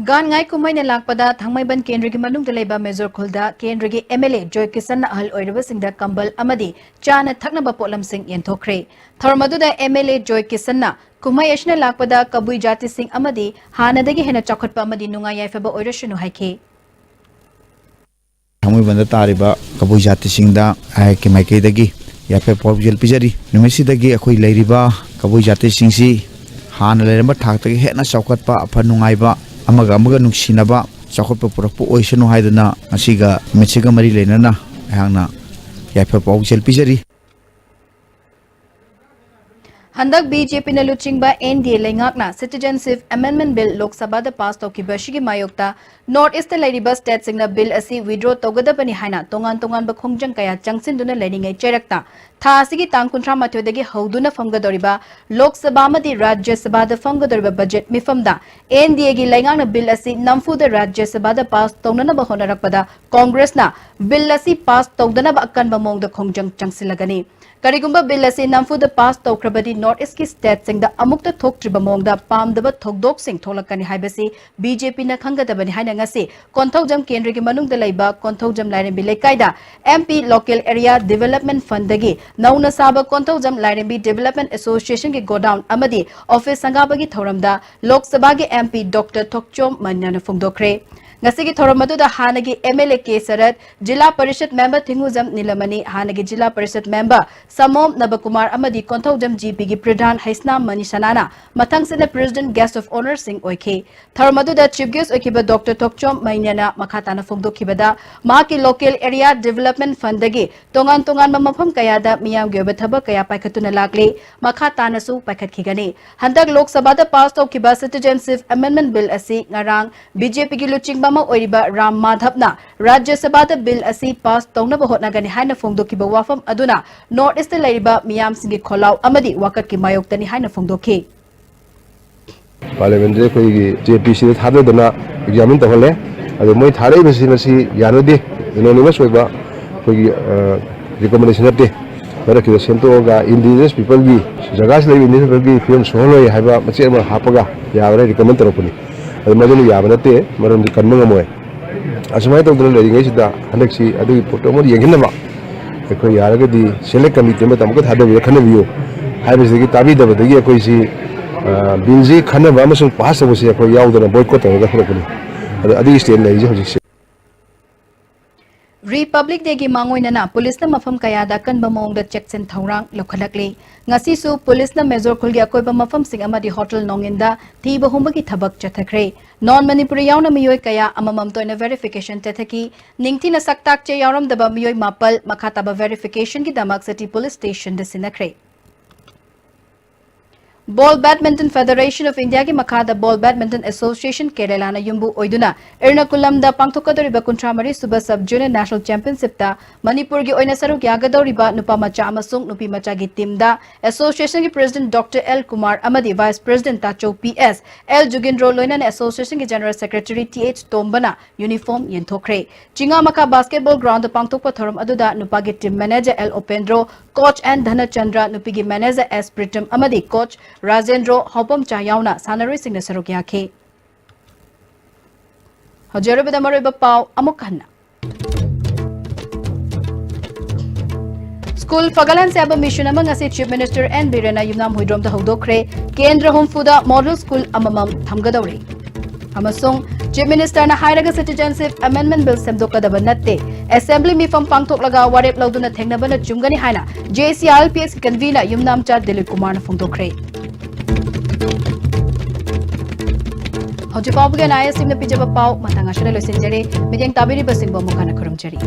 ꯒꯥꯟ ꯉꯥꯏ ꯀꯨꯝꯍꯩꯅ ꯂꯥꯛꯄꯗ ꯊꯥꯡꯃꯩꯕꯟ ꯀꯦꯟꯗ꯭ꯔꯒꯤ ꯃꯅꯨꯡꯗ ꯂꯩꯕ ꯃꯦꯖꯣꯔ ꯈꯨꯜꯗ ꯀꯦꯟꯗ꯭ꯔꯒꯤ MLA ꯖꯣꯏ ꯀꯤꯁꯟꯅ ꯑꯍꯜ ꯑꯣꯏꯔꯕꯁꯤꯡꯗ ꯀꯝꯕꯜ ꯑꯃꯗꯤ ꯆꯥꯅ ꯊꯛꯅꯕ ꯄꯣꯠꯂꯝꯁꯤꯡ ꯌꯦꯟꯊꯣꯛꯈ꯭ꯔꯦ꯫ ꯊꯧꯔꯝ ꯑꯗꯨꯗ MLA ꯖꯣꯏ ꯀꯤꯁꯟꯅ ꯀꯨꯝꯍꯩ ꯑꯁꯤꯅ ꯂꯥꯛꯄꯗ ꯀꯕꯨꯏ ꯖꯥꯇꯤꯁꯤꯡ ꯑꯃꯗꯤ ꯍꯥꯟꯅꯗꯒꯤ ꯍꯦꯟꯅ ꯆꯥꯎꯈꯠꯄ ꯑꯃꯗꯤ ꯅꯨꯡꯉꯥꯏ ꯌꯥꯏꯐꯕ ꯑꯣꯏꯔꯁꯅꯨ ꯍꯥꯏꯈꯤ꯫ ꯊꯥꯡꯃꯩꯕꯟꯗ ꯇꯥꯔꯤꯕ ꯀꯕꯨꯏ ꯖꯥꯇꯤꯁꯤꯡꯗ ꯑꯩꯍꯥꯛꯀꯤ ꯃꯥꯏꯀꯩꯗꯒꯤ ꯌꯥꯏꯐ ꯄꯥꯎꯖꯦꯜ ꯄꯤꯖꯔꯤ꯫ ꯅꯨꯃꯤꯠꯁꯤꯗꯒꯤ ꯑꯩꯈꯣꯏ ꯂꯩꯔꯤꯕ ꯀꯕꯨꯏ ꯖꯥꯇꯤꯁꯤꯡꯁꯤ ꯍꯥꯟꯅ ꯂꯩꯔꯝꯕ ꯊꯥꯛꯇꯒꯤ ꯍꯦꯟꯅ ꯆꯥꯎꯈꯠꯄ, ꯑꯐ ꯅꯨꯡꯉꯥꯏꯕ, ꯑꯃꯒ ꯑꯃꯒ ꯅꯨꯡꯁꯤꯅꯕ, ꯆꯥꯎꯈꯠꯄ ꯄꯨꯔꯛꯄ ꯑꯣꯏꯁꯅꯨ ꯍꯥꯏꯗꯨꯅ ꯉꯁꯤꯒ ꯅꯨꯃꯤꯠꯁꯤꯒ ꯃꯔꯤ ꯂꯩꯅꯅ ꯑꯩꯍꯥꯛꯅ ꯌꯥꯏꯐ ꯄꯥꯎꯖꯦꯜ ꯄꯤꯖꯔꯤ꯫ ꯍꯟꯗꯛ BJPꯅ ꯂꯨꯆꯤꯡꯕ NDA ꯂꯩꯉꯥꯛꯅ Citizenship Amendment Bill ꯂꯣꯛ ꯁꯚꯥꯗ ꯄꯥꯁ ꯇꯧꯈꯤꯕ ꯑꯁꯤꯒꯤ ꯃꯥꯌꯣꯛꯇ North Eastꯇ ꯂꯩꯔꯤꯕ stateꯁꯤꯡꯅ bill ꯑꯁꯤ withdraw ꯇꯧꯒꯗꯕꯅꯤ ꯍꯥꯏꯅ ꯇꯣꯉꯥꯟ ꯇꯣꯉꯥꯟꯕ ꯈꯣꯡꯖꯪ ꯀꯌꯥ ꯆꯪꯁꯤꯟꯗꯨꯅ ꯂꯩꯔꯤꯉꯩ ꯆꯩꯔꯛꯇ, ꯊꯥ ꯑꯁꯤꯒꯤ ꯇꯥꯡ ꯀꯨꯟꯊ꯭ꯔꯥ ꯃꯥꯊꯣꯏꯗꯒꯤ ꯍꯧꯗꯨꯅ ꯐꯝꯒꯗꯧꯔꯤꯕ ꯂꯣꯛ ꯁꯚꯥ ꯑꯃꯗꯤ ꯔꯥꯖ꯭ꯌ ꯁꯚꯥꯗ ꯐꯝꯒꯗꯧꯔꯤꯕ budget ꯃꯤꯐꯝꯗ NDAꯒꯤ ꯂꯩꯉꯥꯛꯅ bill ꯑꯁꯤ ꯅꯝꯐꯨꯗ ꯔꯥꯖ꯭ꯌ ꯁꯚꯥꯗ ꯄꯥꯁ ꯇꯧꯅꯅꯕ ꯍꯣꯠꯅꯔꯛꯄꯗ ꯀꯣꯡꯒ꯭ꯔꯦꯁꯅ bill ꯑꯁꯤ ꯄꯥꯁ ꯇꯧꯗꯅꯕ ꯑꯀꯟꯕ ꯃꯑꯣꯡꯗ ꯈꯣꯡꯖꯪ ꯆꯪꯁꯤꯜꯂꯒꯅꯤ꯫ ꯀꯔꯤꯒꯨꯝꯕ bill ꯑꯁꯤ ꯅꯝꯐꯨꯗ ꯄꯥꯁ ꯇꯧꯈ꯭ꯔꯕꯗꯤ North Eastꯀꯤ stateꯁꯤꯡꯗ ꯑꯃꯨꯛꯇ ꯊꯣꯛꯇ꯭ꯔꯤꯕ ꯃꯑꯣꯡꯗ ꯄꯥꯝꯗꯕ ꯊꯧꯗꯣꯛꯁꯤꯡ ꯊꯣꯛꯂꯛꯀꯅꯤ ꯍꯥꯏꯕꯁꯤ BJPꯅ ꯈꯪꯒꯗꯕꯅꯤ ꯍꯥꯏꯅ ꯉꯁꯤ ꯀꯣꯟꯊꯧꯖꯝ ꯀꯦꯟꯗ꯭ꯔꯒꯤ ꯃꯅꯨꯡꯗ ꯂꯩꯕ ꯀꯣꯟꯊꯧꯖꯝ ꯂꯥꯏꯔꯦꯝꯕꯤ ꯂꯩꯀꯥꯏꯗ MP Local Area Development Fundꯗꯒꯤ ꯅꯧꯅ ꯁꯥꯕ ꯀꯣꯟꯊꯧꯖꯝ ꯂꯥꯏꯔꯦꯝꯕꯤ Development Associationꯒꯤ godown ꯑꯃꯗꯤ office ꯁꯪꯒꯥꯕꯒꯤ ꯊꯧꯔꯝꯗ ꯂꯣꯛ ꯁꯚꯥꯒꯤ MP Doctor ꯊꯣꯛꯆꯣꯝ ꯃꯅꯤꯅ ꯐꯣꯡꯗꯣꯛꯈ꯭ꯔꯦ꯫ ꯉꯁꯤꯒꯤ ꯊꯧꯔꯝ ꯑꯗꯨꯗ ꯍꯥꯟꯅꯒꯤ M L A K Sarat, zilla parishad member Thingujam Nilamani, ꯍꯥꯟꯅꯒꯤ ꯖꯤꯂꯥ ꯄꯔꯤꯁꯠ ꯃꯦꯝꯕꯔ ꯁꯃꯣꯝ ꯅꯕꯀꯨꯃꯥꯔ ꯑꯃꯗꯤ ꯀꯣꯟꯊꯧꯖꯝ G P ꯒꯤ ꯄ꯭ꯔꯙꯥꯟ Heisnam ꯃꯅꯤꯁꯅꯥꯅ ꯃꯊꯪꯁꯤꯠꯅ President Guest of Honour ꯁꯤꯡ ꯑꯣꯏꯈꯤ꯫ ꯊꯧꯔꯝ ꯑꯗꯨꯗ Chief Guest ꯑꯣꯏꯈꯤꯕ Doctor ꯊꯣꯛꯆꯣꯝ ꯃꯩꯅ꯭ꯌꯅ ꯃꯈꯥ ꯇꯥꯅ ꯐꯣꯡꯗꯣꯛꯈꯤꯕꯗ, ꯃꯍꯥꯛꯀꯤ Local Area Development Fund ꯗꯒꯤ ꯇꯣꯉꯥꯟ ꯇꯣꯉꯥꯟꯕ ꯃꯐꯝ ꯀꯌꯥꯗ ꯃꯤꯌꯥꯝꯒꯤ ꯑꯣꯏꯕ ꯊꯕꯛ ꯀꯌꯥ ꯄꯥꯏꯈꯠꯇꯨꯅ ꯂꯥꯛꯂꯤ, ꯃꯈꯥ ꯇꯥꯅꯁꯨ ꯄꯥꯏꯈꯠꯈꯤꯒꯅꯤ꯫ ꯍꯟꯗꯛ ꯂꯣꯛ ꯁꯚꯥꯗ ꯄꯥꯁ ꯇꯧꯈꯤꯕ Citizenship Amendment Bill ꯑꯁꯤ ꯉꯔꯥꯡ B J P ꯒꯤ ꯂꯨꯆꯤꯡꯕ ꯑꯃ ꯑꯣꯏꯔꯤꯕ ꯔꯥꯝ ꯃꯥꯙꯕꯅ ꯔꯥꯖ꯭ꯌ ꯁꯚꯥꯗ ꯕꯤꯜ ꯑꯁꯤ ꯄꯥꯁ ꯇꯧꯅꯕ ꯍꯣꯠꯅꯒꯅꯤ ꯍꯥꯏꯅ ꯐꯣꯡꯗꯣꯛꯈꯤꯕ ꯋꯥꯐꯝ ꯑꯗꯨꯅ North East ꯇ ꯂꯩꯔꯤꯕ ꯃꯤꯌꯥꯝꯁꯤꯡꯒꯤ ꯈꯣꯜꯂꯥꯎ ꯑꯃꯗꯤ ꯋꯥꯀꯠꯀꯤ ꯃꯥꯌꯣꯛꯇꯅꯤ ꯍꯥꯏꯅ ꯐꯣꯡꯗꯣꯛꯈꯤ꯫ Parliament ꯁꯦ ꯑꯩꯈꯣꯏꯒꯤ J P C ꯗ ꯊꯥꯗꯗꯅ examine ꯇꯧꯍꯜꯂꯦ꯫ ꯑꯗꯣ ꯃꯣꯏ ꯊꯥꯔꯛꯏꯕꯁꯤ ꯃꯁꯤ ꯌꯥꯅꯗꯦ, unanimous ꯑꯣꯏꯕ ꯑꯩꯈꯣꯏꯒꯤ, ꯑ, recommendation ꯅꯠꯇꯦ꯫ ꯃꯔꯛꯁꯤꯗ ꯁꯦꯝꯗꯣꯛꯑꯒ indigenous people ꯒꯤ, ꯖꯒꯥꯁꯤꯗ ꯂꯩꯕ indigenous people ꯒꯤ ꯐꯤꯕꯝ ꯁꯣꯛꯍꯜꯂꯣꯏ ꯍꯥꯏꯕ ꯃꯆꯦꯠ ꯑꯃ ꯍꯥꯞꯄꯒ ꯌꯥꯕꯅ recommend ꯇꯧꯔꯛꯄꯅꯤ꯫ ꯑꯗꯨ ꯃꯗꯨꯅ ꯌꯥꯕ ꯅꯠꯇꯦ, ꯃꯔꯝꯗꯤ ꯀꯟꯕ ꯉꯝꯃꯣꯏ꯫ ꯑꯁꯨꯃꯥꯏꯅ ꯇꯧꯗꯅ ꯂꯩꯔꯤꯉꯩꯁꯤꯗ ꯍꯟꯗꯛꯁꯤ ꯑꯗꯨꯒꯤ ꯄꯣꯠꯇꯣ ꯑꯃꯨꯛ ꯌꯦꯡꯁꯤꯟꯅꯕ ꯑꯩꯈꯣꯏ ꯌꯥꯔꯒꯗꯤ select committee ꯑꯃꯗ ꯑꯃꯨꯛꯀ ꯊꯥꯗꯕꯤꯔ ꯈꯟꯅꯕꯤꯌꯨ ꯍꯥꯏꯕꯁꯤꯗꯒꯤ ꯇꯥꯕꯤꯗꯕꯗꯒꯤ ꯑꯩꯈꯣꯏꯁꯤ, ꯑ, ꯕꯤꯜꯁꯤ ꯈꯟꯅꯕ ꯑꯃꯁꯨꯡ ꯄꯥꯁ ꯇꯧꯕꯁꯤ ꯑꯩꯈꯣꯏ ꯌꯥꯎꯗꯅ boycott ꯇꯧꯔꯒ ꯊꯣꯛꯂꯛꯄꯅꯤ꯫ ꯑꯗꯣ ꯑꯗꯨꯒꯤ stand ꯂꯩꯔꯤꯁꯦ ꯍꯧꯖꯤꯛꯁꯦ꯫ Republic Day ꯒꯤ ꯃꯥꯡꯑꯣꯏꯅꯅ ꯄꯨꯂꯤꯁꯅ ꯃꯐꯝ ꯀꯌꯥꯗ ꯑꯀꯟꯕ ꯃꯑꯣꯡꯗ ꯆꯦꯛꯁꯤꯟ ꯊꯧꯔꯥꯡ ꯂꯧꯈꯠꯂꯛꯂꯤ꯫ ꯉꯁꯤꯁꯨ ꯄꯨꯂꯤꯁꯅ ꯃꯦꯖꯣꯔ ꯈꯨꯜꯒꯤ ꯑꯀꯣꯏꯕ ꯃꯐꯝꯁꯤꯡ ꯑꯃꯗꯤ ꯍꯣꯇꯦꯜ ꯅꯣꯡꯏꯟꯗ ꯊꯤꯕ ꯍꯨꯝꯕꯒꯤ ꯊꯕꯛ ꯆꯠꯊꯈ꯭ꯔꯦ꯫ Non Manipuri ꯌꯥꯎꯅ ꯃꯤꯑꯣꯏ ꯀꯌꯥ ꯑꯃꯃꯝꯇ ꯑꯣꯏꯅ verification ꯆꯠꯊꯈꯤ꯫ ꯅꯤꯡꯊꯤꯅ ꯁꯛꯇꯥꯛ ꯆꯦ ꯌꯥꯎꯔꯝꯗꯕ ꯃꯤꯑꯣꯏ ꯃꯥꯄꯜ ꯃꯈꯥ ꯇꯥꯕ verification ꯒꯤꯗꯃꯛ City Police Station the ꯁꯤꯟꯅꯈ꯭ꯔꯦ꯫ Ball Badminton Federation of India ꯒꯤ ꯃꯈꯥꯗ Ball Badminton Association Kerala ꯅ ꯌꯨꯝꯕꯨ ꯑꯣꯏꯗꯨꯅ ꯏꯔꯅꯀꯨꯂꯝꯗ ꯄꯥꯡꯊꯣꯛꯀꯗꯧꯔꯤꯕ ꯀꯨꯟꯊ꯭ꯔꯥ ꯃꯔꯤ ꯁꯨꯕ Sub Junior National Championship ꯇ ꯃꯅꯤꯄꯨꯔꯒꯤ ꯑꯣꯏꯅ ꯁꯔꯨꯛ ꯌꯥꯒꯗꯧꯔꯤꯕ ꯅꯨꯄꯥ ꯃꯆꯥ ꯑꯃꯁꯨꯡ ꯅꯨꯄꯤ ꯃꯆꯥꯒꯤ team ꯗ Association ꯒꯤ President Doctor L ꯀꯨꯃꯥꯔ ꯑꯃꯗꯤ Vice President ꯇꯥꯆꯧ P S, L ꯖꯨꯒꯤꯟꯗ꯭ꯔꯣ ꯂꯣꯏꯅꯅ Association ꯒꯤ General Secretary T H ꯇꯣꯝꯕꯅ uniform ꯌꯦꯟꯊꯣꯛꯈ꯭ꯔꯦ꯫ ꯆꯤꯉꯥꯃꯈꯥ Basketball Ground ꯗ ꯄꯥꯡꯊꯣꯛꯄ ꯊꯧꯔꯝ ꯑꯗꯨꯗ ꯅꯨꯄꯥꯒꯤ team manager L ꯎꯄꯦꯟꯗ꯭ꯔꯣ, coach N ꯙꯅꯆꯟꯗ꯭ꯔ, ꯅꯨꯄꯤꯒꯤ manager S ꯄ꯭ꯔꯤꯇꯝ ꯑꯃꯗꯤ coach ꯔꯥꯖꯦꯟꯗ꯭ꯔꯣ ꯍꯥꯎꯄꯝꯆꯥ ꯌꯥꯎꯅ ꯁꯥꯟꯅꯔꯣꯏꯁꯤꯡꯅ ꯁꯔꯨꯛ ꯌꯥꯈꯤ꯫ ꯍꯧꯖꯤꯛ ꯑꯔꯣꯏꯕꯗ ꯃꯔꯨꯑꯣꯏꯕ ꯄꯥꯎ ꯑꯃꯨꯛ ꯍꯟꯅ꯫ ꯁ꯭ꯀꯨꯜ ꯐꯒꯠꯍꯟꯁꯦ ꯍꯥꯏꯕ mission ꯑꯃ ꯉꯁꯤ Chief Minister N ꯕꯤꯔꯦꯟꯅ ꯌꯨꯝꯅꯥꯝ ꯍꯨꯏꯗ꯭ꯔꯣꯝꯗ ꯍꯧꯗꯣꯛꯈ꯭ꯔꯦ꯫ ꯀꯦꯟꯗ꯭ꯔ ꯍꯨꯝꯐꯨꯗ model school ꯑꯃꯃꯝ ꯊꯝꯒꯗꯧꯔꯤ꯫ ꯑꯃꯁꯨꯡ Chief Minister ꯅ ꯍꯥꯏꯔꯒ Citizenship Amendment Bill ꯁꯦꯝꯗꯣꯛꯀꯗꯕ ꯅꯠꯇꯦ, Assembly ꯃꯤꯐꯝ ꯄꯥꯡꯊꯣꯛꯂꯒ ꯋꯥꯔꯦꯞ ꯂꯧꯗꯨꯅ ꯊꯦꯡꯅꯕꯅ ꯆꯨꯝꯒꯅꯤ ꯍꯥꯏꯅ J A C R L P S convener ꯌꯨꯝꯅꯥꯝꯆꯥ Dilip ꯀꯨꯃꯥꯔꯅ ꯐꯣꯡꯗꯣꯛꯈ꯭ꯔꯦ꯫ ꯍꯧꯖꯤꯛ ꯐꯥꯎꯕꯒꯤ N I S team ꯅ ꯄꯤꯖꯕ ꯄꯥꯎ ꯃꯇꯥꯡ ꯑꯁꯤꯗ ꯂꯣꯏꯁꯤꯟꯖꯔꯦ꯫ ꯃꯤꯠꯌꯦꯡ ꯇꯥꯕꯤꯔꯤꯕꯁꯤꯡꯕꯨ ꯑꯃꯨꯛ ꯍꯟꯅ ꯈꯨꯔꯨꯝꯖꯔꯤ꯫